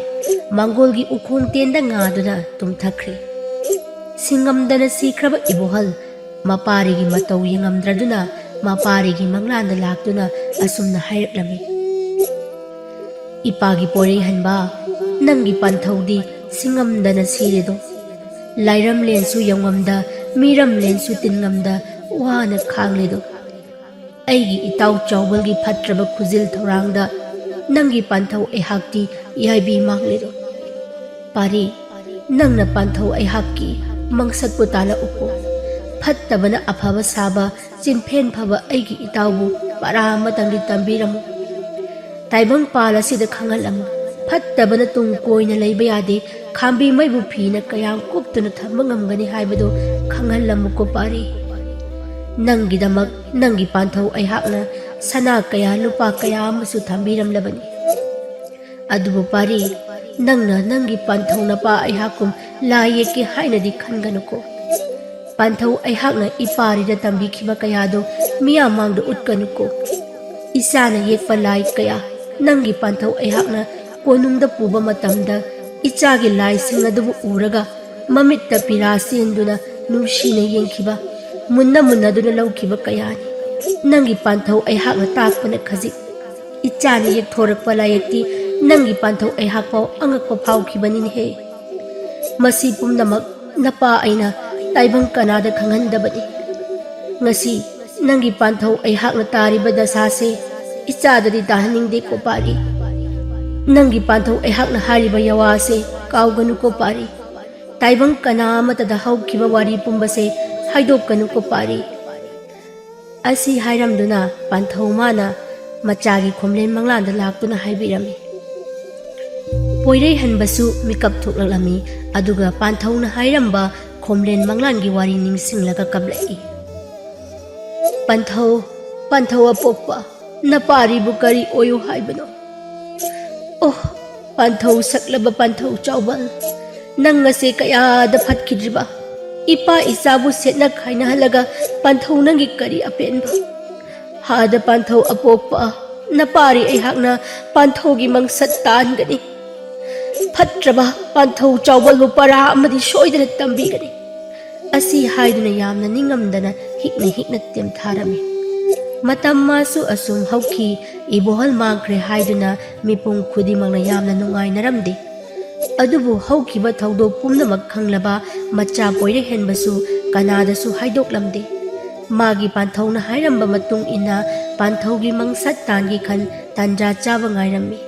ꯃꯪꯒꯣꯜꯒꯤ ꯎꯈꯣꯡ ꯇꯦꯟꯗ ꯉꯥꯗꯨꯅ ꯇꯨꯝꯊꯈ꯭ꯔꯦ꯫ ꯁꯤꯡꯉꯝꯗꯅ ꯁꯤꯈ꯭ꯔꯕ ꯏꯕꯣꯍꯜ ꯃꯄꯥꯔꯤꯒꯤ ꯃꯇꯧ ꯌꯦꯡꯉꯝꯗ꯭ꯔꯗꯨꯅ ꯃꯄꯥꯔꯤꯒꯤ ꯃꯪꯂꯥꯟꯗ ꯂꯥꯛꯇꯨꯅ ꯑꯁꯨꯝꯅ ꯍꯥꯏꯔꯛꯂꯝꯃꯤ, "ꯏꯄꯥꯒꯤ ꯄꯣꯏꯔꯩꯍꯟꯕ, ꯅꯪꯒꯤ ꯄꯥꯟꯊꯧꯗꯤ ꯁꯤꯡꯉꯝꯗꯅ ꯁꯤꯔꯦꯗꯣ꯫ ꯂꯥꯏꯔꯝꯂꯦꯟꯁꯨ ꯌꯧꯉꯝꯗ, ꯃꯤꯔꯝꯂꯦꯟꯁꯨ ꯇꯤꯟꯉꯝꯗ ꯋꯥꯅ ꯈꯥꯡꯂꯦꯗꯣ꯫ ꯑꯩꯒꯤ ꯏꯇꯥꯎ ꯆꯥꯎꯕꯜꯒꯤ ꯐꯠꯇ꯭ꯔꯕ ꯈꯨꯖꯤꯜ ꯊꯧꯔꯥꯡꯗ ꯅꯪꯒꯤ ꯄꯥꯟꯊꯧ ꯑꯩꯍꯥꯛꯇꯤ ꯌꯥꯏꯕꯤ ꯃꯥꯡꯂꯦꯗꯣ꯫ ꯄꯥꯔꯤ, ꯅꯪꯅ ꯄꯥꯟꯊꯧ ꯑꯩꯍꯥꯛꯀꯤ ꯃꯪꯁꯛꯄꯨ ꯇꯥꯜꯂꯛꯎꯀꯣ꯫ ꯐꯠꯇꯕꯅ ꯑꯐꯕ ꯁꯥꯕ ꯆꯤꯟꯐꯦꯟ ꯐꯕ ꯑꯩꯒꯤ ꯏꯇꯥꯎꯕꯨ ꯄꯔꯥ ꯑꯃꯇꯪꯗꯤ ꯇꯝꯕꯤꯔꯝꯃꯨ꯫ ꯇꯥꯏꯕꯪ ꯄꯥꯜ ꯑꯁꯤꯗ ꯈꯪꯍꯜꯂꯝꯃꯨ꯫ ꯐꯠꯇꯕꯅ ꯇꯨꯡ ꯀꯣꯏꯅ ꯂꯩꯕ ꯌꯥꯗꯦ꯫ ꯈꯥꯝꯕꯤ ꯃꯩꯕꯨ ꯐꯤꯅ ꯀꯌꯥꯝ ꯀꯨꯞꯇꯨꯅ ꯊꯝꯕ ꯉꯝꯒꯅꯤ ꯍꯥꯏꯕꯗꯨ ꯈꯪꯍꯜꯂꯝꯃꯨꯀꯣ ꯄꯥꯔꯤ꯫ ꯅꯪꯒꯤꯗꯃꯛ ꯅꯪꯒꯤ ꯄꯥꯟꯊꯧ ꯑꯩꯍꯥꯛꯅ ꯁꯅꯥ ꯀꯌꯥ ꯂꯨꯄꯥ ꯀꯌꯥ ꯑꯃꯁꯨ ꯊꯝꯕꯤꯔꯝꯂꯕꯅꯤ꯫ ꯑꯗꯨꯕꯨ ꯄꯥꯔꯤ, ꯅꯪꯅ ꯅꯪꯒꯤ ꯄꯥꯟꯊꯧ ꯅꯄꯥ ꯑꯩꯍꯥꯛꯀꯨꯝ ꯂꯥꯏ ꯌꯦꯛꯀꯦ ꯍꯥꯏꯅꯗꯤ ꯈꯟꯒꯅꯨꯀꯣ꯫ ꯄꯥꯟꯊꯧ ꯑꯩꯍꯥꯛꯅ ꯏꯄꯥꯔꯤꯗ ꯇꯝꯕꯤꯈꯤꯕ ꯀꯌꯥꯗꯨ ꯃꯤꯌꯥꯝ ꯃꯥꯡꯗ ꯎꯠꯀꯅꯨꯀꯣ꯫ ꯏꯆꯥꯅ ꯌꯦꯛꯄ ꯂꯥꯏ ꯀꯌꯥ ꯅꯪꯒꯤ ꯄꯥꯟꯊꯧ ꯑꯩꯍꯥꯛꯅ ꯀꯣꯅꯨꯡꯗ ꯄꯨꯕ ꯃꯇꯝꯗ ꯏꯆꯥꯒꯤ ꯂꯥꯏꯁꯤꯡ ꯑꯗꯨꯕꯨ ꯎꯔꯒ ꯃꯃꯤꯠꯇ ꯄꯤꯔꯥ ꯆꯦꯟꯗꯨꯅ ꯅꯨꯡꯁꯤꯅ ꯌꯦꯡꯈꯤꯕ ꯃꯨꯟꯅ ꯃꯨꯟꯅꯗꯨꯅ ꯂꯧꯈꯤꯕ ꯀꯌꯥꯅꯤ꯫ ꯅꯪꯒꯤ ꯄꯥꯟꯊꯧ ꯑꯩꯍꯥꯛꯅ ꯇꯥꯛꯄꯅ ꯈꯖꯤꯛ꯫ ꯏꯆꯥꯅ ꯌꯦꯛꯊꯣꯔꯛꯄ ꯂꯥꯏꯌꯦꯛꯇꯤ ꯅꯪꯒꯤ ꯄꯥꯟꯊꯧ ꯑꯩꯍꯥꯛꯐꯥꯎ ꯑꯉꯛꯄ ꯐꯥꯎꯈꯤꯕꯅꯤꯅꯦꯍꯦ꯫ ꯃꯁꯤ ꯄꯨꯝꯅꯃꯛ ꯅꯄꯥ ꯑꯩꯅ ꯇꯥꯏꯕꯪ ꯀꯅꯥꯗ ꯈꯪꯍꯟꯗꯕꯅꯤ꯫ ꯉꯁꯤ ꯅꯪꯒꯤ ꯄꯥꯟꯊꯧ ꯑꯩꯍꯥꯛꯅ ꯇꯥꯔꯤꯕ ꯗꯁꯥꯁꯦ ꯏꯆꯥꯗꯗꯤ ꯇꯥꯍꯟꯅꯤꯡꯗꯦꯀꯣ ꯄꯥꯔꯤ꯫ ꯅꯪꯒꯤ ꯄꯥꯟꯊꯧ ꯑꯩꯍꯥꯛꯅ ꯍꯥꯏꯔꯤꯕ ꯌꯥꯋꯥꯁꯦ ꯀꯥꯎꯒꯅꯨꯀꯣ ꯄꯥꯔꯤ꯫ ꯇꯥꯏꯕꯪ ꯀꯅꯥ ꯑꯃꯠꯇꯗ ꯍꯧꯈꯤꯕ ꯋꯥꯔꯤ ꯄꯨꯝꯕꯁꯦ ꯍꯥꯏꯗꯣꯛꯀꯅꯨꯀꯣ ꯄꯥꯔꯤ꯫ ꯑꯁꯤ ꯍꯥꯏꯔꯝꯗꯨꯅ ꯄꯥꯟꯊꯧ ꯃꯥꯅ ꯃꯆꯥꯒꯤ ꯈꯣꯝꯂꯦꯟ ꯃꯪꯂꯥꯟꯗ ꯂꯥꯛꯇꯨꯅ ꯍꯥꯏꯕꯤꯔꯝꯃꯤ꯫ ꯄꯣꯏꯔꯩꯍꯟꯕꯁꯨ ꯃꯤꯀꯞ ꯊꯣꯛꯂꯛꯂꯝꯃꯤ, ꯑꯗꯨꯒ ꯄꯥꯟꯊꯧꯅ ꯍꯥꯏꯔꯝꯕ ꯈꯣꯝꯂꯦꯟ ꯃꯪꯂꯥꯟꯒꯤ ꯋꯥꯔꯤ ꯅꯤꯡꯁꯤꯡꯂꯒ ꯀꯞꯂꯛꯏ꯫ ꯄꯥꯟꯊꯧ, ꯄꯥꯟꯊꯧ ꯑꯄꯣꯛꯄ, ꯅꯄꯥꯔꯤꯕꯨ ꯀꯔꯤ ꯑꯣꯏꯌꯨ ꯍꯥꯏꯕꯅꯣ? ꯑꯣ, ꯄꯥꯟꯊꯧ ꯁꯛꯂꯕ ꯄꯥꯟꯊꯧ ꯆꯥꯎꯕꯜ, ꯅꯪ ꯑꯁꯦ ꯀꯌꯥꯗ ꯐꯠꯈꯤꯗ꯭ꯔꯤꯕ! ꯏꯄꯥ ꯏꯆꯥꯕꯨ ꯁꯦꯠꯅ ꯈꯥꯏꯅꯍꯜꯂꯒ ꯄꯥꯟꯊꯧ ꯅꯪꯒꯤ ꯀꯔꯤ ꯑꯄꯦꯟꯕ? ꯍꯥꯗ ꯄꯥꯟꯊꯧ ꯑꯄꯣꯛꯄ, ꯅꯄꯥꯔꯤ ꯑꯩꯍꯥꯛꯅ ꯄꯥꯟꯊꯧꯒꯤ ꯃꯪꯁꯠ ꯇꯥꯟꯒꯅꯤ꯫ ꯐꯠꯇ꯭ꯔꯕ ꯄꯥꯟꯊꯧ ꯆꯥꯎꯕꯜꯕꯨ ꯄꯔꯥ ꯑꯃꯗꯤ ꯁꯣꯏꯗꯅ ꯇꯝꯕꯤꯒꯅꯤ꯫ ꯑꯁꯤ ꯍꯥꯏꯗꯨꯅ ꯌꯥꯝꯅ ꯅꯤꯡꯉꯝꯗꯅ ꯍꯤꯛꯅ ꯍꯤꯛꯅ ꯇꯦꯝꯊꯥꯔꯝꯃꯤ꯫ ꯃꯇꯝ ꯃꯥꯁꯨ ꯑꯁꯨꯝ ꯍꯧꯈꯤ꯫ ꯏꯕꯣꯍꯜ ꯃꯥꯡꯈ꯭ꯔꯦ ꯍꯥꯏꯗꯨꯅ ꯃꯤꯄꯨꯝ ꯈꯨꯗꯤꯡꯃꯛꯅ ꯌꯥꯝꯅ ꯅꯨꯡꯉꯥꯏꯅꯔꯝꯗꯦ꯫ ꯑꯗꯨꯕꯨ ꯍꯧꯈꯤꯕ ꯊꯧꯗꯣꯛ ꯄꯨꯝꯅꯃꯛ ꯈꯪꯂꯕ ꯃꯆꯥ ꯄꯣꯏꯔꯩꯍꯦꯟꯕꯁꯨ ꯀꯅꯥꯗꯁꯨ ꯍꯥꯏꯗꯣꯛꯂꯝꯗꯦ꯫ ꯃꯥꯒꯤ ꯄꯥꯟꯊꯧꯅ ꯍꯥꯏꯔꯝꯕ ꯃꯇꯨꯡ ꯏꯟꯅ ꯄꯥꯟꯊꯧꯒꯤ ꯃꯪꯁꯠ ꯇꯥꯟꯒꯤ ꯈꯟ ꯇꯥꯟꯖꯥ ꯆꯥꯕ ꯉꯥꯏꯔꯝꯃꯤ꯫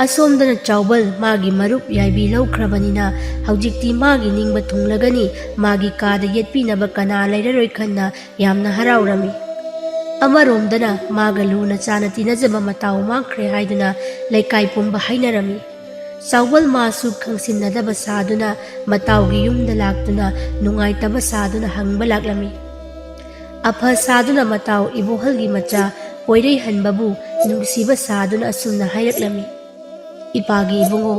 ꯑꯁꯣꯝꯗꯅ ꯆꯥꯎꯕꯜ ꯃꯥꯒꯤ ꯃꯔꯨꯞ ꯌꯥꯏꯕꯤ ꯂꯧꯈ꯭ꯔꯕꯅꯤꯅ ꯍꯧꯖꯤꯛꯇꯤ ꯃꯥꯒꯤ ꯅꯤꯡꯕ ꯊꯨꯡꯂꯒꯅꯤ, ꯃꯥꯒꯤ ꯀꯥꯗ ꯌꯦꯠꯄꯤꯅꯕ ꯀꯅꯥ ꯂꯩꯔꯔꯣꯏ ꯈꯟꯅ ꯌꯥꯝꯅ ꯍꯔꯥꯎꯔꯝꯃꯤ꯫ ꯑꯃꯔꯣꯝꯗꯅ ꯃꯥꯒ ꯂꯨꯅ ꯆꯥꯅ ꯇꯤꯟꯅꯖꯕ ꯃꯇꯥꯎ ꯃꯥꯡꯈ꯭ꯔꯦ ꯍꯥꯏꯗꯨꯅ ꯂꯩꯀꯥꯏ ꯄꯨꯝꯕ ꯍꯥꯏꯅꯔꯝꯃꯤ꯫ ꯆꯥꯎꯕꯜ ꯃꯥꯁꯨ ꯈꯪꯁꯤꯟꯅꯗꯕ ꯁꯥꯗꯨꯅ ꯃꯇꯥꯎꯒꯤ ꯌꯨꯝꯗ ꯂꯥꯛꯇꯨꯅ ꯅꯨꯡꯉꯥꯏꯇꯕ ꯁꯥꯗꯨꯅ ꯍꯪꯕ ꯂꯥꯛꯂꯝꯃꯤ꯫ ꯑꯐ ꯁꯥꯗꯨꯅ ꯃꯇꯥꯎ ꯏꯕꯣꯍꯜꯒꯤ ꯃꯆꯥ ꯄꯣꯏꯔꯩꯍꯟꯕꯕꯨ ꯅꯨꯡꯁꯤꯕ ꯁꯥꯗꯨꯅ ꯑꯁꯨꯝꯅ ꯍꯥꯏꯔꯛꯂꯝꯃꯤ, "ꯏꯄꯥꯒꯤ ꯏꯕꯨꯡꯉꯣ,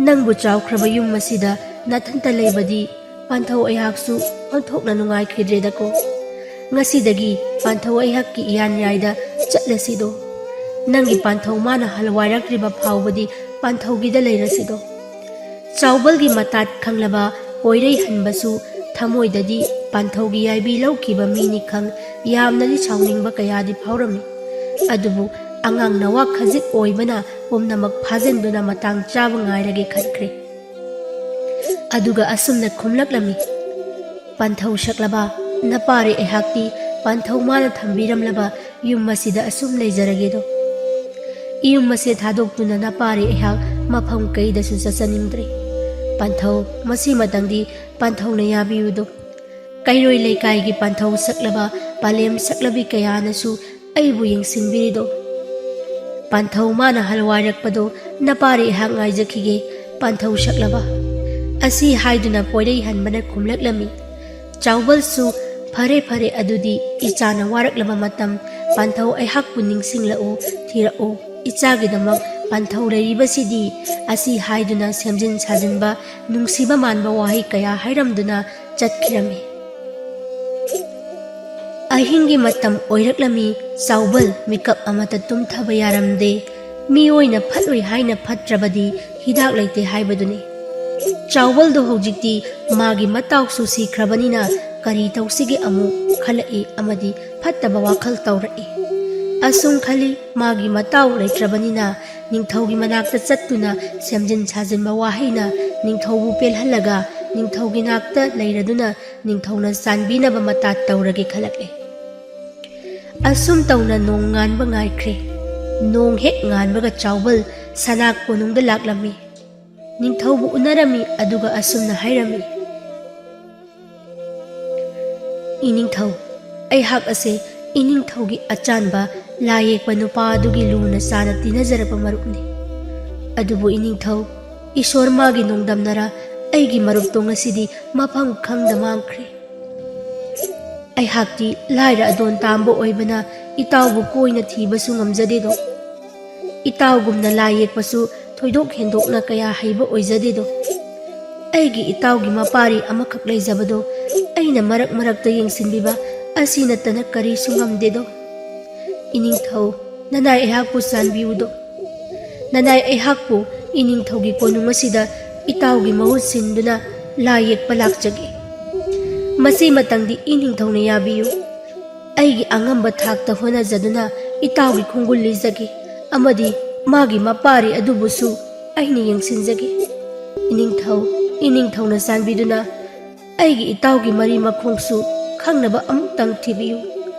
ꯅꯪꯕꯨ ꯆꯥꯎꯈ꯭ꯔꯕ ꯌꯨꯝ ꯑꯁꯤꯗ ꯅꯊꯟꯇ ꯂꯩꯕꯗꯤ ꯄꯥꯟꯊꯧ ꯑꯩꯍꯥꯛꯁꯨ ꯑꯣꯟꯊꯣꯛꯅ ꯅꯨꯡꯉꯥꯏꯈꯤꯗ꯭ꯔꯦꯗꯀꯣ꯫ ꯉꯁꯤꯗꯒꯤ ꯄꯥꯟꯊꯧ ꯑꯩꯍꯥꯛꯀꯤ ꯏꯌꯥꯟ ꯌꯥꯏꯗ ꯆꯠꯂꯁꯤꯗꯣ꯫ ꯅꯪꯒꯤ ꯄꯥꯟꯊꯧ ꯃꯥꯅ ꯍꯜꯋꯥꯏꯔꯛꯇ꯭ꯔꯤꯕ ꯐꯥꯎꯕꯗꯤ ꯄꯥꯟꯊꯧꯒꯤꯗ ꯂꯩꯔꯁꯤꯗꯣ"꯫ ꯆꯥꯎꯕꯜꯒꯤ ꯃꯇꯥꯠ ꯈꯪꯂꯕ ꯄꯣꯏꯔꯩꯍꯟꯕꯁꯨ ꯊꯃꯣꯏꯗꯗꯤ ꯄꯥꯟꯊꯧꯒꯤ ꯌꯥꯏꯕꯤ ꯂꯧꯈꯤꯕ ꯃꯤꯅꯤ ꯈꯪ ꯌꯥꯝꯅꯗꯤ ꯁꯥꯎꯅꯤꯡꯕ ꯀꯌꯥꯗꯤ ꯐꯥꯎꯔꯝꯃꯤ꯫ ꯑꯗꯨꯕꯨ ꯑꯉꯥꯡ ꯅꯋꯥ ꯈꯖꯤꯛ ꯑꯣꯏꯕꯅ ꯄꯨꯝꯅꯃꯛ ꯐꯥꯖꯤꯟꯗꯨꯅ ꯃꯇꯥꯡ ꯆꯥꯕ ꯉꯥꯏꯔꯒꯦ ꯈꯟꯈ꯭ꯔꯦ꯫ ꯑꯗꯨꯒ ꯑꯁꯨꯝꯅ ꯈꯨꯝꯂꯛꯂꯝꯃꯤ, "ꯄꯥꯟꯊꯧ ꯁꯛꯂꯕ, ꯅꯄꯥꯔꯦ ꯑꯩꯍꯥꯛꯇꯤ ꯄꯥꯟꯊꯧ ꯃꯥꯅ ꯊꯝꯕꯤꯔꯝꯂꯕ ꯌꯨꯝ ꯑꯁꯤꯗ ꯑꯁꯨꯝ ꯂꯩꯖꯔꯒꯦꯗꯣ꯫ ꯏꯌꯨꯝ ꯑꯁꯦ ꯊꯥꯗꯣꯛꯇꯨꯅ ꯅꯄꯥꯔꯦ ꯑꯩꯍꯥꯛ ꯃꯐꯝ ꯀꯩꯗꯁꯨ ꯆꯠꯆꯅꯤꯡꯗ꯭ꯔꯦ꯫ ꯄꯥꯟꯊꯧ, ꯃꯁꯤꯃꯇꯪꯗꯤ ꯄꯥꯟꯊꯧꯅ ꯌꯥꯕꯤꯌꯨꯗꯣ꯫ ꯀꯩꯔꯣꯏ ꯂꯩꯀꯥꯏꯒꯤ ꯄꯥꯟꯊꯧ ꯁꯛꯂꯕ, ꯄꯥꯂꯦꯝ ꯁꯛꯂꯕꯤ ꯀꯌꯥꯅꯁꯨ ꯑꯩꯕꯨ ꯌꯦꯡꯁꯤꯟꯕꯤꯔꯤꯗꯣ꯫ ꯄꯥꯟꯊꯧ ꯃꯥꯅ ꯍꯜꯋꯥꯏꯔꯛꯄꯗꯣ ꯅꯄꯥꯔꯦ ꯑꯩꯍꯥꯛ ꯉꯥꯏꯖꯈꯤꯒꯦ, ꯄꯥꯟꯊꯧ ꯁꯛꯂꯕ"꯫ ꯑꯁꯤ ꯍꯥꯏꯗꯨꯅ ꯄꯣꯏꯔꯩ ꯍꯟꯕꯅ ꯈꯨꯝꯂꯛꯂꯝꯃꯤ꯫ ꯆꯥꯎꯕꯜꯁꯨ, "ꯐꯔꯦ, ꯐꯔꯦ, ꯑꯗꯨꯗꯤ ꯏꯆꯥꯅ ꯋꯥꯔꯛꯂꯕ ꯃꯇꯝ ꯄꯥꯟꯊꯧ ꯑꯩꯍꯥꯛꯄꯨ ꯅꯤꯡꯁꯤꯡꯂꯛꯎ, ꯊꯤꯔꯛꯎ꯫ ꯏꯆꯥꯒꯤꯗꯃꯛ ꯄꯥꯟꯊꯧ ꯂꯩꯔꯤꯕꯁꯤꯗꯤ" ꯑꯁꯤ ꯍꯥꯏꯗꯨꯅ ꯁꯦꯝꯖꯤꯟ ꯁꯥꯖꯤꯟꯕ, ꯅꯨꯡꯁꯤꯕ ꯃꯥꯟꯕ ꯋꯥꯍꯩ ꯀꯌꯥ ꯍꯥꯏꯔꯝꯗꯨꯅ ꯆꯠꯈꯤꯔꯝꯃꯤ꯫ ꯑꯍꯤꯡꯒꯤ ꯃꯇꯝ ꯑꯣꯏꯔꯛꯂꯝꯃꯤ꯫ ꯆꯥꯎꯕꯜ ꯃꯤꯀꯞ ꯑꯃꯠꯇ ꯇꯨꯝꯊꯕ ꯌꯥꯔꯝꯗꯦ꯫ ꯃꯤꯑꯣꯏꯅ ꯐꯠꯂꯣꯏ ꯍꯥꯏꯅ ꯐꯠꯇ꯭ꯔꯕꯗꯤ ꯍꯤꯗꯥꯛ ꯂꯩꯇꯦ ꯍꯥꯏꯕꯗꯨꯅꯤ꯫ ꯆꯥꯎꯕꯜꯗꯨ ꯍꯧꯖꯤꯛꯇꯤ ꯃꯥꯒꯤ ꯃꯇꯥꯎꯁꯨ ꯁꯤꯈ꯭ꯔꯕꯅꯤꯅ ꯀꯔꯤ ꯇꯧꯁꯤꯒꯦ ꯑꯃꯨꯛ ꯈꯜꯂꯛꯏ ꯑꯃꯗꯤ ꯐꯠꯇꯕ ꯋꯥꯈꯜ ꯇꯧꯔꯛꯏ꯫ ꯑꯁꯨꯝ ꯈꯜꯂꯤ, ꯃꯥꯒꯤ ꯃꯇꯥꯎ ꯂꯩꯇ꯭ꯔꯕꯅꯤꯅ ꯅꯤꯡꯊꯧꯒꯤ ꯃꯅꯥꯛꯇ ꯆꯠꯇꯨꯅ ꯁꯦꯝꯖꯤꯟ ꯁꯥꯖꯤꯟꯕ ꯋꯥꯍꯩꯅ ꯅꯤꯡꯊꯧꯕꯨ ꯄꯦꯜꯍꯜꯂꯒ ꯅꯤꯡꯊꯧꯒꯤ ꯅꯥꯛꯇ ꯂꯩꯔꯗꯨꯅ ꯅꯤꯡꯊꯧꯅ ꯆꯥꯟꯕꯤꯅꯕ ꯃꯇꯥ ꯇꯧꯔꯒꯦ ꯈꯜꯂꯛꯂꯦ꯫ ꯑꯁꯨꯝ ꯇꯧꯅ ꯅꯣꯡ ꯉꯥꯟꯕ ꯉꯥꯏꯈ꯭ꯔꯦ꯫ ꯅꯣꯡ ꯍꯦꯛ ꯉꯥꯟꯕꯒ ꯆꯥꯎꯕꯜ ꯁꯅꯥ ꯀꯣꯅꯨꯡꯗ ꯂꯥꯛꯂꯝꯃꯤ꯫ ꯅꯤꯡꯊꯧꯕꯨ ꯎꯅꯔꯝꯃꯤ, ꯑꯗꯨꯒ ꯑꯁꯨꯝꯅ ꯍꯥꯏꯔꯝꯃꯤ, "ꯏꯅꯤꯡꯊꯧ, ꯑꯩꯍꯥꯛ ꯑꯁꯦ ꯏꯅꯤꯡꯊꯧꯒꯤ ꯑꯆꯥꯟꯕ ꯂꯥꯏ ꯌꯦꯛꯄ ꯅꯨꯄꯥ ꯑꯗꯨꯒꯤ ꯂꯨꯅ ꯆꯥꯅ ꯇꯤꯟꯅꯖꯔꯕ ꯃꯔꯨꯞꯅꯤ꯫ ꯑꯗꯨꯕꯨ ꯏꯅꯤꯡꯊꯧ, ꯏꯁꯣꯔ ꯃꯥꯒꯤ ꯅꯣꯡꯗꯝꯅꯔ ꯑꯩꯒꯤ ꯃꯔꯨꯞꯇꯣ ꯉꯁꯤꯗꯤ ꯃꯐꯝ ꯈꯪꯗ ꯃꯥꯡꯈ꯭ꯔꯦ꯫ ꯑꯩꯍꯥꯛꯇꯤ ꯂꯥꯏꯔ ꯑꯗꯣꯟ ꯇꯥꯝꯕ ꯑꯣꯏꯕꯅ ꯏꯇꯥꯎꯕꯨ ꯀꯣꯏꯅ ꯊꯤꯕꯁꯨ ꯉꯝꯖꯗꯦꯗꯣ꯫ ꯏꯇꯥꯎꯒꯨꯝꯅ ꯂꯥꯏ ꯌꯦꯛꯄꯁꯨ ꯊꯣꯏꯗꯣꯛ ꯍꯦꯟꯗꯣꯛꯅ ꯀꯌꯥ ꯍꯩꯕ ꯑꯣꯏꯖꯗꯦꯗꯣ꯫ ꯑꯩꯒꯤ ꯏꯇꯥꯎꯒꯤ ꯃꯄꯥꯔꯤ ꯑꯃꯈꯛ ꯂꯩꯖꯕꯗꯣ ꯑꯩꯅ ꯃꯔꯛ ꯃꯔꯛꯇ ꯌꯦꯡꯁꯤꯟꯕꯤꯕ ꯑꯁꯤ ꯅꯠꯇꯅ ꯀꯔꯤꯁꯨ ꯉꯝꯗꯦꯗꯣ꯫ ꯏꯅꯤꯡꯊꯧ, ꯅꯅꯥꯏ ꯑꯩꯍꯥꯛꯄꯨ ꯆꯥꯟꯕꯤꯌꯨꯗꯣ꯫ ꯅꯅꯥꯏ ꯑꯩꯍꯥꯛꯄꯨ ꯏꯅꯤꯡꯊꯧꯒꯤ ꯀꯣꯅꯨꯡ ꯑꯁꯤꯗ ꯏꯇꯥꯎꯒꯤ ꯃꯍꯨꯠ ꯁꯤꯟꯗꯨꯅ ꯂꯥꯏ ꯌꯦꯛꯄ ꯂꯥꯛꯆꯒꯦ"꯫ ꯃꯁꯤꯃꯇꯪꯗꯤ ꯏꯅꯤꯡꯊꯧꯅ ꯌꯥꯕꯤꯌꯨ꯫ ꯑꯩꯒꯤ ꯑꯉꯝꯕ ꯊꯥꯛꯇ ꯍꯣꯠꯅꯖꯗꯨꯅ ꯏꯇꯥꯎꯒꯤ ꯈꯣꯡꯒꯨꯜ ꯂꯤꯖꯒꯦ, ꯑꯃꯗꯤ ꯃꯥꯒꯤ ꯃꯄꯥꯔꯤ ꯑꯗꯨꯕꯨꯁꯨ ꯑꯩꯅ ꯌꯦꯡꯁꯤꯟꯖꯒꯦ꯫ ꯏꯅꯤꯡꯊꯧ, ꯏꯅꯤꯡꯊꯧꯅ ꯆꯥꯟꯕꯤꯗꯨꯅ ꯑꯩꯒꯤ ꯏꯇꯥꯎꯒꯤ ꯃꯔꯤ ꯃꯈꯣꯡꯁꯨ ꯈꯪꯅꯕ ꯑꯃꯨꯛꯇꯪ ꯊꯤꯕꯤꯌꯨ꯫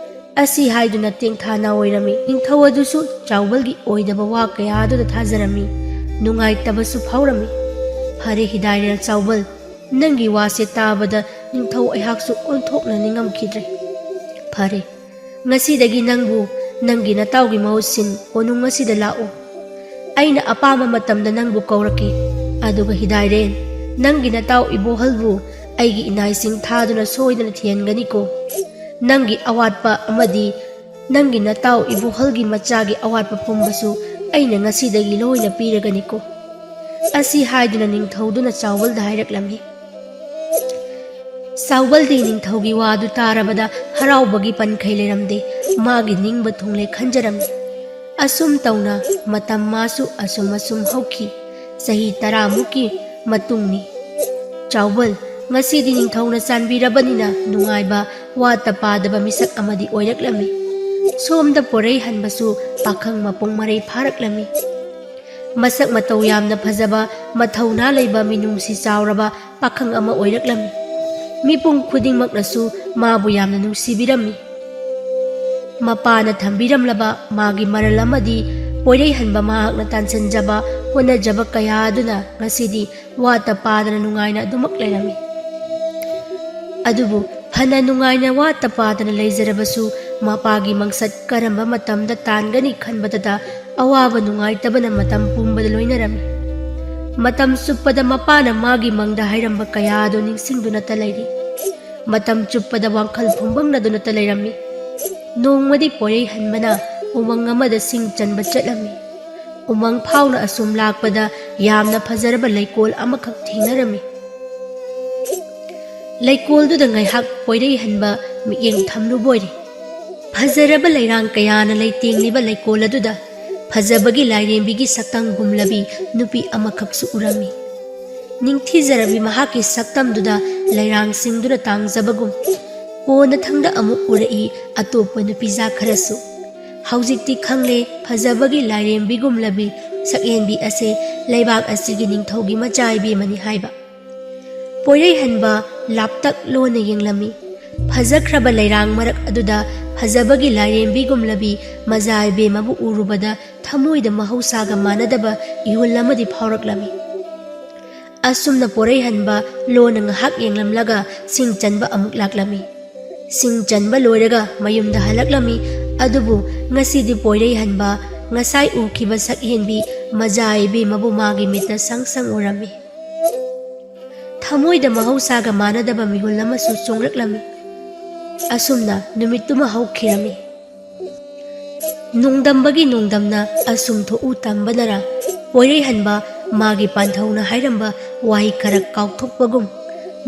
ꯑꯁꯤ ꯍꯥꯏꯗꯨꯅ ꯇꯦꯡꯊꯥ ꯅꯥꯑꯣꯏꯔꯝꯃꯤ꯫ ꯅꯤꯡꯊꯧ ꯑꯗꯨꯁꯨ ꯆꯥꯎꯕꯜꯒꯤ ꯑꯣꯏꯗꯕ ꯋꯥ ꯀꯌꯥ ꯑꯗꯨꯗ ꯊꯥꯖꯔꯝꯃꯤ꯫ ꯅꯨꯡꯉꯥꯏꯇꯕꯁꯨ ꯐꯥꯎꯔꯝꯃꯤ꯫ ꯐꯔꯦ ꯍꯤꯗꯥꯏꯔꯦꯜ ꯆꯥꯎꯕꯜ, ꯅꯪꯒꯤ ꯋꯥꯁꯦ ꯇꯥꯕꯗ ꯅꯤꯡꯊꯧ ꯑꯩꯍꯥꯛꯁꯨ ꯑꯣꯟꯊꯣꯛꯅ ꯅꯤꯡꯉꯝꯈꯤꯗ꯭ꯔꯦ꯫ ꯐꯔꯦ, ꯉꯁꯤꯗꯒꯤ ꯅꯪꯕꯨ ꯅꯪꯒꯤ ꯅꯇꯥꯎꯒꯤ ꯃꯍꯨꯠ ꯁꯤꯟ ꯀꯣꯅꯨꯡ ꯑꯁꯤꯗ ꯂꯥꯛꯎ꯫ ꯑꯩꯅ ꯑꯄꯥꯝꯕ ꯃꯇꯝꯗ ꯅꯪꯕꯨ ꯀꯧꯔꯛꯀꯦ꯫ ꯑꯗꯨꯒ ꯍꯤꯗꯥꯏꯔꯦꯟ, ꯅꯪꯒꯤ ꯅꯇꯥꯎ ꯏꯕꯣꯍꯜꯕꯨ ꯑꯩꯒꯤ ꯏꯅꯥꯏꯁꯤꯡ ꯊꯥꯗꯨꯅ ꯁꯣꯏꯗꯅ ꯊꯤꯍꯟꯒꯅꯤꯀꯣ꯫ ꯅꯪꯒꯤ ꯑꯋꯥꯠꯄ ꯑꯃꯗꯤ ꯅꯪꯒꯤ ꯅꯇꯥꯎ ꯏꯕꯣꯍꯜꯒꯤ ꯃꯆꯥꯒꯤ ꯑꯋꯥꯠꯄ ꯄꯨꯝꯕꯁꯨ ꯑꯩꯅ ꯉꯁꯤꯗꯒꯤ ꯂꯣꯏꯅ ꯄꯤꯔꯒꯅꯤꯀꯣ꯫ ꯑꯁꯤ ꯍꯥꯏꯗꯨꯅ ꯅꯤꯡꯊꯧꯗꯨꯅ ꯆꯥꯎꯕꯜꯗ ꯍꯥꯏꯔꯛꯂꯝꯃꯤ꯫ ꯆꯥꯎꯕꯜꯗꯤ ꯅꯤꯡꯊꯧꯒꯤ ꯋꯥꯗꯨ ꯇꯥꯔꯕꯗ ꯍꯔꯥꯎꯕꯒꯤ ꯄꯟꯈꯩ ꯂꯩꯔꯝꯗꯦ꯫ ꯃꯥꯒꯤ ꯅꯤꯡꯕ ꯊꯨꯡꯂꯦ ꯈꯟꯖꯔꯝꯃꯤ꯫ ꯑꯁꯨꯝ ꯇꯧꯅ ꯃꯇꯝ ꯃꯥꯁꯨ ꯑꯁꯨꯝ ꯑꯁꯨꯝ ꯍꯧꯈꯤ꯫ ꯆꯍꯤ ꯇꯔꯥꯃꯨꯛꯀꯤ ꯃꯇꯨꯡꯅꯤ꯫ ꯆꯥꯎꯕꯜ, ꯉꯁꯤꯗꯤ ꯅꯤꯡꯊꯧꯅ ꯆꯥꯟꯕꯤꯔꯕꯅꯤꯅ ꯅꯨꯡꯉꯥꯏꯕ, ꯋꯥꯠꯇ ꯄꯥꯗꯕ ꯃꯤꯁꯛ ꯑꯃꯗꯤ ꯑꯣꯏꯔꯛꯂꯝꯃꯤ꯫ ꯁꯣꯝꯗ ꯄꯣꯔꯩ ꯍꯟꯕꯁꯨ ꯄꯥꯈꯪ ꯃꯄꯨꯡ ꯃꯔꯩ ꯐꯥꯔꯛꯂꯝꯃꯤ꯫ ꯃꯁꯛ ꯃꯇꯧ ꯌꯥꯝꯅ ꯐꯖꯕ, ꯃꯊꯧꯅꯥ ꯂꯩꯕ, ꯃꯤꯅꯨꯡꯁꯤ ꯆꯥꯎꯔꯕ ꯄꯥꯈꯪ ꯑꯃ ꯑꯣꯏꯔꯛꯂꯝꯃꯤ꯫ ꯃꯤꯄꯨꯝ ꯈꯨꯗꯤꯡꯃꯛꯅꯁꯨ ꯃꯥꯕꯨ ꯌꯥꯝꯅ ꯅꯨꯡꯁꯤꯕꯤꯔꯝꯃꯤ꯫ ꯃꯄꯥꯅ ꯊꯝꯕꯤꯔꯝꯂꯕ ꯃꯥꯒꯤ ꯃꯔꯜ ꯑꯃꯗꯤ ꯄꯣꯏꯔꯩꯍꯟꯕ ꯃꯍꯥꯛꯅ ꯇꯥꯟꯁꯤꯟꯖꯕ, ꯍꯣꯠꯅꯖꯕ ꯀꯌꯥ ꯑꯗꯨꯅ ꯉꯁꯤꯗꯤ ꯋꯥꯠꯇ ꯄꯥꯗꯅ ꯅꯨꯡꯉꯥꯏꯅ ꯑꯗꯨꯃꯛ ꯂꯩꯔꯝꯃꯤ꯫ ꯑꯗꯨꯕꯨ ꯐꯅ ꯅꯨꯡꯉꯥꯏꯅ ꯋꯥꯠꯇ ꯄꯥꯗꯅ ꯂꯩꯖꯔꯕꯁꯨ, ꯃꯄꯥꯒꯤ ꯃꯪꯁꯠ ꯀꯔꯝꯕ ꯃꯇꯝꯗ ꯇꯥꯟꯒꯅꯤ ꯈꯟꯕꯗꯇ ꯑꯋꯥꯕ ꯅꯨꯡꯉꯥꯏꯇꯕꯅ ꯃꯇꯝ ꯄꯨꯝꯕꯗ ꯂꯣꯏꯅꯔꯝꯃꯤ꯫ ꯃꯇꯝ ꯆꯨꯞꯄꯗ ꯃꯄꯥꯅ ꯃꯥꯒꯤ ꯃꯪꯗ ꯍꯥꯏꯔꯝꯕ ꯀꯌꯥ ꯑꯗꯨ ꯅꯤꯡꯁꯤꯡꯗꯨꯅꯇ ꯂꯩꯔꯤ꯫ ꯃꯇꯝ ꯆꯨꯞꯄꯗ ꯋꯥꯈꯜ ꯐꯨꯝꯕꯪꯅꯗꯨꯅꯇ ꯂꯩꯔꯝꯃꯤ꯫ ꯅꯣꯡꯃꯗꯤ ꯄꯣꯏꯔꯩꯍꯟꯕꯅ ꯎꯃꯪ ꯑꯃꯗ ꯁꯤꯡ ꯆꯟꯕ ꯆꯠꯂꯝꯃꯤ꯫ ꯎꯃꯪ ꯐꯥꯎꯅ ꯑꯁꯨꯝ ꯂꯥꯛꯄꯗ ꯌꯥꯝꯅ ꯐꯖꯔꯕ ꯂꯩꯀꯣꯜ ꯑꯃꯈꯛ ꯊꯦꯡꯅꯔꯝꯃꯤ꯫ ꯂꯩꯀꯣꯜꯗꯨꯗ ꯉꯥꯏꯍꯥꯛ ꯄꯣꯏꯔꯩꯍꯟꯕ ꯃꯤꯠꯌꯦꯡ ꯊꯝꯂꯨꯕ ꯑꯣꯏꯔꯦ꯫ ꯐꯖꯔꯕ ꯂꯩꯔꯥꯡ ꯀꯌꯥꯅ ꯂꯩꯇꯦꯡꯂꯤꯕ ꯂꯩꯀꯣꯜ ꯑꯗꯨꯗ ꯐꯖꯕꯒꯤ ꯂꯥꯏꯔꯦꯝꯕꯤꯒꯤ ꯁꯛꯇꯝꯒꯨꯝꯂꯕꯤ ꯅꯨꯄꯤ ꯑꯃꯈꯛꯁꯨ ꯎꯔꯝꯃꯤ꯫ ꯅꯤꯡꯊꯤꯖꯔꯕꯤ ꯃꯍꯥꯛꯀꯤ ꯁꯛꯇꯝꯗꯨꯗ ꯂꯩꯔꯥꯡꯁꯤꯡꯗꯨꯅ ꯇꯥꯡꯖꯕꯒꯨꯝ꯫ ꯀꯣꯟꯅꯊꯪꯗ ꯑꯃꯨꯛ ꯎꯔꯛꯏ ꯑꯇꯣꯞꯄ ꯅꯨꯄꯤꯖꯥ ꯈꯔꯁꯨ꯫ ꯍꯧꯖꯤꯛꯇꯤ ꯈꯪꯂꯦ ꯐꯖꯕꯒꯤ ꯂꯥꯏꯔꯦꯝꯕꯤꯒꯨꯝꯂꯕꯤ ꯁꯛꯍꯦꯟꯕꯤ ꯑꯁꯦ ꯂꯩꯕꯥꯛ ꯑꯁꯤꯒꯤ ꯅꯤꯡꯊꯧꯒꯤ ꯃꯆꯥ ꯏꯕꯦꯝꯃꯅꯤ ꯍꯥꯏꯕ꯫ ꯄꯣꯏꯔꯩꯍꯟꯕ ꯂꯥꯞꯇꯛ ꯂꯣꯟꯅ ꯌꯦꯡꯂꯝꯃꯤ꯫ ꯐꯖꯈ꯭ꯔꯕ ꯂꯩꯔꯥꯡ ꯃꯔꯛ ꯑꯗꯨꯗ ꯐꯖꯕꯒꯤ ꯂꯥꯏꯔꯦꯝꯕꯤꯒꯨꯝꯂꯕꯤ ꯃꯖꯥ ꯏꯕꯦꯝꯃꯕꯨ ꯎꯔꯨꯕꯗ ꯊꯃꯣꯏꯗ ꯃꯍꯧꯁꯥꯒ ꯃꯥꯟꯅꯗꯕ ꯏꯍꯨꯜ ꯑꯃꯗꯤ ꯐꯥꯎꯔꯛꯂꯝꯃꯤ꯫ ꯑꯁꯨꯝꯅ ꯄꯣꯔꯩꯍꯟꯕ ꯂꯣꯟꯅ ꯉꯥꯏꯍꯥꯛ ꯌꯦꯡꯂꯝꯂꯒ ꯁꯤꯡ ꯆꯟꯕ ꯑꯃꯨꯛ ꯂꯥꯛꯂꯝꯃꯤ꯫ ꯁꯤꯡ ꯆꯟꯕ ꯂꯣꯏꯔꯒ ꯃꯌꯨꯝꯗ ꯍꯜꯂꯛꯂꯝꯃꯤ꯫ ꯑꯗꯨꯕꯨ ꯉꯁꯤꯗꯤ ꯄꯣꯏꯔꯩꯍꯟꯕ ꯉꯁꯥꯏ ꯎꯈꯤꯕ ꯁꯛꯍꯦꯟꯕꯤ ꯃꯖꯥ ꯏꯕꯦꯝꯃꯕꯨ ꯃꯥꯒꯤ ꯃꯤꯠꯇ ꯁꯪ ꯁꯪ ꯎꯔꯝꯃꯤ꯫ ꯊꯃꯣꯏꯗ ꯃꯍꯧꯁꯥꯒ ꯃꯥꯟꯅꯗꯕ ꯃꯤꯍꯨꯜ ꯑꯃꯁꯨ ꯆꯣꯡꯂꯛꯂꯝꯃꯤ꯫ ꯑꯁꯨꯝꯅ ꯅꯨꯃꯤꯠꯇꯨꯃ ꯍꯧꯈꯤꯔꯝꯃꯤ꯫ ꯅꯣꯡꯗꯝꯕꯒꯤ ꯅꯣꯡꯗꯝꯅ ꯑꯁꯨꯝ ꯊꯣꯛꯎ ꯇꯝꯕꯅꯔ, ꯄꯣꯏꯔꯩꯍꯟꯕ ꯃꯥꯒꯤ ꯄꯥꯟꯊꯧꯅ ꯍꯥꯏꯔꯝꯕ ꯋꯥꯍꯩ ꯈꯔ ꯀꯥꯎꯊꯣꯛꯄꯒꯨꯝ,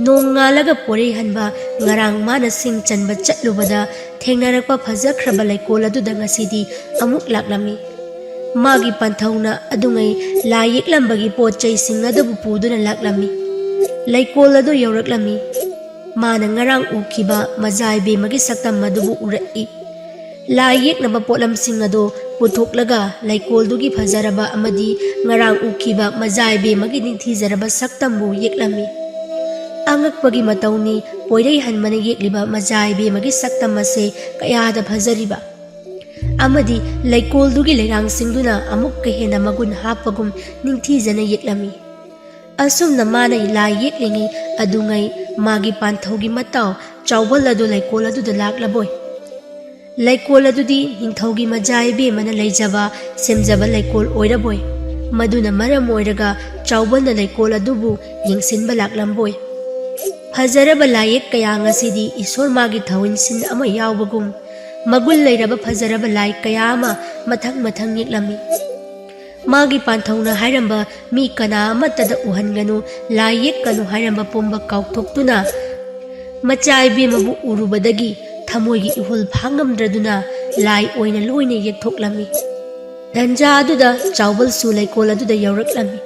ꯅꯣꯡꯉꯥꯜꯂꯒ ꯄꯣꯏꯔꯩꯍꯟꯕ ꯉꯔꯥꯡ ꯃꯥꯅ ꯁꯤꯡ ꯆꯟꯕ ꯆꯠꯂꯨꯕꯗ ꯊꯦꯡꯅꯔꯛꯄ ꯐꯖꯈ꯭ꯔꯕ ꯂꯩꯀꯣꯜ ꯑꯗꯨꯗ ꯉꯁꯤꯗꯤ ꯑꯃꯨꯛ ꯂꯥꯛꯂꯝꯃꯤ꯫ ꯃꯥꯒꯤ ꯄꯥꯟꯊꯧꯅ ꯑꯗꯨꯉꯩ ꯂꯥꯏ ꯌꯦꯛꯂꯝꯕꯒꯤ ꯄꯣꯠ ꯆꯩꯁꯤꯡ ꯑꯗꯨꯕꯨ ꯄꯨꯗꯨꯅ ꯂꯥꯛꯂꯝꯃꯤ꯫ ꯂꯩꯀꯣꯜ ꯑꯗꯨ ꯌꯧꯔꯛꯂꯝꯃꯤ꯫ ꯃꯥꯅ ꯉꯔꯥꯡ ꯎꯈꯤꯕ ꯃꯖꯥ ꯏꯕꯦꯝꯃꯒꯤ ꯁꯛꯇꯝ ꯑꯗꯨꯕꯨ ꯎꯔꯛꯏ꯫ ꯂꯥꯏ ꯌꯦꯛꯅꯕ ꯄꯣꯠꯂꯝꯁꯤꯡ ꯑꯗꯨ ꯄꯨꯊꯣꯛꯂꯒ ꯂꯩꯀꯣꯜꯗꯨꯒꯤ ꯐꯖꯔꯕ ꯑꯃꯗꯤ ꯉꯔꯥꯡ ꯎꯈꯤꯕ ꯃꯖꯥ ꯏꯕꯦꯝꯃꯒꯤ ꯅꯤꯡꯊꯤꯖꯔꯕ ꯁꯛꯇꯝꯕꯨ ꯌꯦꯛꯂꯝꯃꯤ꯫ ꯑꯉꯛꯄꯒꯤ ꯃꯇꯧꯅꯤ, ꯄꯣꯏꯔꯩꯍꯟꯕꯅ ꯌꯦꯛꯂꯤꯕ ꯃꯖꯥ ꯏꯕꯦꯝꯃꯒꯤ ꯁꯛꯇꯝ ꯑꯁꯦ ꯀꯌꯥꯗ ꯐꯖꯔꯤꯕ! ꯑꯃꯗꯤ ꯂꯩꯀꯣꯜꯗꯨꯒꯤ ꯂꯩꯔꯥꯡꯁꯤꯡꯗꯨꯅ ꯑꯃꯨꯛꯀ ꯍꯦꯟꯅ ꯃꯒꯨꯟ ꯍꯥꯞꯄꯒꯨꯝ ꯅꯤꯡꯊꯤꯖꯅ ꯌꯦꯛꯂꯝꯃꯤ꯫ ꯑꯁꯨꯝꯅ ꯃꯥꯅ ꯂꯥꯏ ꯌꯦꯛꯂꯤꯉꯩ ꯑꯗꯨꯉꯩ ꯃꯥꯒꯤ ꯄꯥꯟꯊꯧꯒꯤ ꯃꯇꯥꯎ ꯆꯥꯎꯕꯜ ꯑꯗꯨ ꯂꯩꯀꯣꯜ ꯑꯗꯨꯗ ꯂꯥꯛꯂꯕꯣꯏ꯫ ꯂꯩꯀꯣꯜ ꯑꯗꯨꯗꯤ ꯅꯤꯡꯊꯧꯒꯤ ꯃꯖꯥ ꯏꯕꯦꯝꯃꯅ ꯂꯩꯖꯕ, ꯁꯦꯝꯖꯕ ꯂꯩꯀꯣꯜ ꯑꯣꯏꯔꯕꯣꯏ꯫ ꯃꯗꯨꯅ ꯃꯔꯝ ꯑꯣꯏꯔꯒ ꯆꯥꯎꯕꯜꯅ ꯂꯩꯀꯣꯜ ꯑꯗꯨꯕꯨ ꯌꯦꯡꯁꯤꯟꯕ ꯂꯥꯛꯂꯝꯕꯣꯏ꯫ ꯐꯖꯔꯕ ꯂꯥꯏꯌꯦꯛ ꯀꯌꯥ ꯉꯁꯤꯗꯤ ꯏꯁꯣꯔ ꯃꯥꯒꯤ ꯊꯧꯏꯟꯁꯤꯟ ꯑꯃ ꯌꯥꯎꯕꯒꯨꯝ, ꯃꯒꯨꯟ ꯂꯩꯔꯕ ꯐꯖꯔꯕ ꯂꯥꯏ ꯀꯌꯥ ꯑꯃ ꯃꯊꯪ ꯃꯊꯪ ꯌꯦꯛꯂꯝꯃꯤ꯫ ꯃꯥꯒꯤ ꯄꯥꯟꯊꯧꯅ ꯍꯥꯏꯔꯝꯕ "ꯃꯤ ꯀꯅꯥ ꯑꯃꯠꯇꯗ ꯎꯍꯟꯒꯅꯨ, ꯂꯥꯏ ꯌꯦꯛꯀꯅꯨ" ꯍꯥꯏꯔꯝꯕ ꯄꯨꯝꯕ ꯀꯥꯎꯊꯣꯛꯇꯨꯅ, ꯃꯆꯥ ꯏꯕꯦꯝꯃꯕꯨ ꯎꯔꯨꯕꯗꯒꯤ ꯊꯃꯣꯏꯒꯤ ꯏꯍꯨꯜ ꯐꯥꯉꯝꯗ꯭ꯔꯗꯨꯅ ꯂꯥꯏ ꯑꯣꯏꯅ ꯂꯣꯏꯅ ꯌꯦꯛꯊꯣꯛꯂꯝꯃꯤ꯫ ꯇꯟꯖꯥ ꯑꯗꯨꯗ ꯆꯥꯎꯕꯜꯁꯨ ꯂꯩꯀꯣꯜ ꯑꯗꯨꯗ ꯌꯧꯔꯛꯂꯝꯃꯤ꯫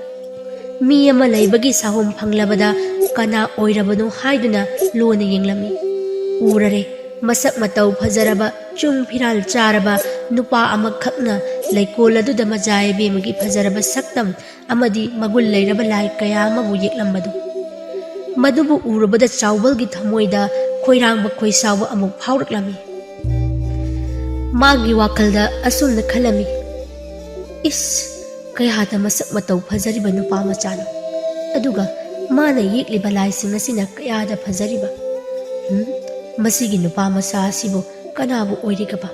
ꯃꯤ ꯑꯃ ꯂꯩꯕꯒꯤ ꯁꯥꯍꯨꯝ ꯐꯪꯂꯕꯗ ꯀꯅꯥ ꯑꯣꯏꯔꯕꯅꯣ ꯍꯥꯏꯗꯨꯅ ꯂꯨꯅ ꯌꯦꯡꯂꯝꯃꯤ꯫ ꯎꯔꯔꯦ, ꯃꯁꯛ ꯃꯇꯧ ꯐꯖꯔꯕ, ꯆꯨꯡ ꯐꯤꯔꯥꯜ ꯆꯥꯔꯕ ꯅꯨꯄꯥ ꯑꯃꯈꯛꯅ ꯂꯩꯀꯣꯜ ꯑꯗꯨꯗ ꯃꯖꯥ ꯏꯕꯦꯝꯃꯒꯤ ꯐꯖꯔꯕ ꯁꯛꯇꯝ ꯑꯃꯗꯤ ꯃꯒꯨꯟ ꯂꯩꯔꯕ ꯂꯥꯏ ꯀꯌꯥ ꯑꯃꯕꯨ ꯌꯦꯛꯂꯝꯕꯗꯨ꯫ ꯃꯗꯨꯕꯨ ꯎꯔꯨꯕꯗ ꯆꯥꯎꯕꯜꯒꯤ ꯊꯃꯣꯏꯗ ꯈꯣꯏꯔꯥꯡꯕ ꯈꯣꯏꯁꯥꯎꯕ ꯑꯃꯨꯛ ꯐꯥꯎꯔꯛꯂꯝꯃꯤ꯫ ꯃꯥꯒꯤ ꯋꯥꯈꯜꯗ ꯑꯁꯨꯝꯅ ꯈꯜꯂꯝꯃꯤ, "ꯏꯁ, ꯀꯌꯥꯗ ꯃꯁꯛ ꯃꯇꯧ ꯐꯖꯔꯤꯕ ꯅꯨꯄꯥ ꯃꯆꯥꯅꯣ, ꯑꯗꯨꯒ ꯃꯥꯅ ꯌꯦꯛꯂꯤꯕ ꯂꯥꯏꯁꯤꯡ ꯑꯁꯤꯅ ꯀꯌꯥꯗ ꯐꯖꯔꯤꯕ꯫ ꯎꯝ, ꯃꯁꯤꯒꯤ ꯅꯨꯄꯥ ꯃꯆꯥ ꯑꯁꯤꯕꯨ ꯀꯅꯥꯕꯨ ꯑꯣꯏꯔꯤꯒꯕ?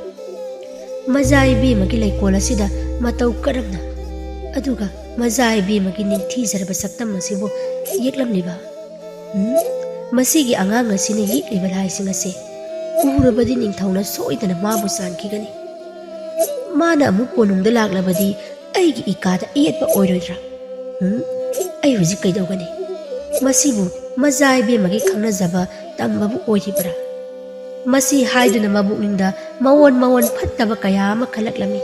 ꯃꯖꯥ ꯏꯕꯦꯝꯃꯒꯤ ꯂꯩꯀꯣꯜ ꯑꯁꯤꯗ ꯃꯇꯧ ꯀꯔꯝꯅ, ꯑꯗꯨꯒ ꯃꯖꯥ ꯏꯕꯦꯝꯃꯒꯤ ꯅꯤꯡꯊꯤꯖꯔꯕ ꯁꯛꯇꯝ ꯑꯁꯤꯕꯨ ꯌꯦꯛꯂꯝꯂꯤꯕ? ꯎꯝ, ꯃꯁꯤꯒꯤ ꯑꯉꯥꯡ ꯑꯁꯤꯅ ꯌꯦꯛꯂꯤꯕ ꯂꯥꯏꯁꯤꯡ ꯑꯁꯤ ꯎꯔꯕꯗꯤ ꯅꯤꯡꯊꯧꯅ ꯁꯣꯏꯗꯅ ꯃꯥꯕꯨ ꯆꯥꯟꯈꯤꯒꯅꯤ꯫ ꯃꯥꯅ ꯑꯃꯨꯛ ꯀꯣꯅꯨꯡꯗ ꯂꯥꯛꯂꯕꯗꯤ ꯑꯩꯒꯤ ꯏꯀꯥꯗ ꯑꯌꯦꯠꯄ ꯑꯣꯏꯔꯣꯏꯗ꯭ꯔꯥ? ꯎꯝ, ꯑꯩ ꯍꯧꯖꯤꯛ ꯀꯩꯗꯧꯒꯅꯤ? ꯃꯁꯤꯕꯨ ꯃꯖꯥ ꯏꯕꯦꯝꯃꯒꯤ ꯈꯪꯅꯖꯕ ꯇꯝꯕꯕꯨ ꯑꯣꯏꯔꯤꯕ꯭ꯔꯥ?" ꯃꯁꯤ ꯍꯥꯏꯗꯨꯅ ꯃꯕꯨꯛꯅꯤꯡꯗ ꯃꯑꯣꯟ ꯃꯑꯣꯟ ꯐꯠꯇꯕ ꯀꯌꯥ ꯑꯃ ꯈꯜꯂꯛꯂꯝꯃꯤ꯫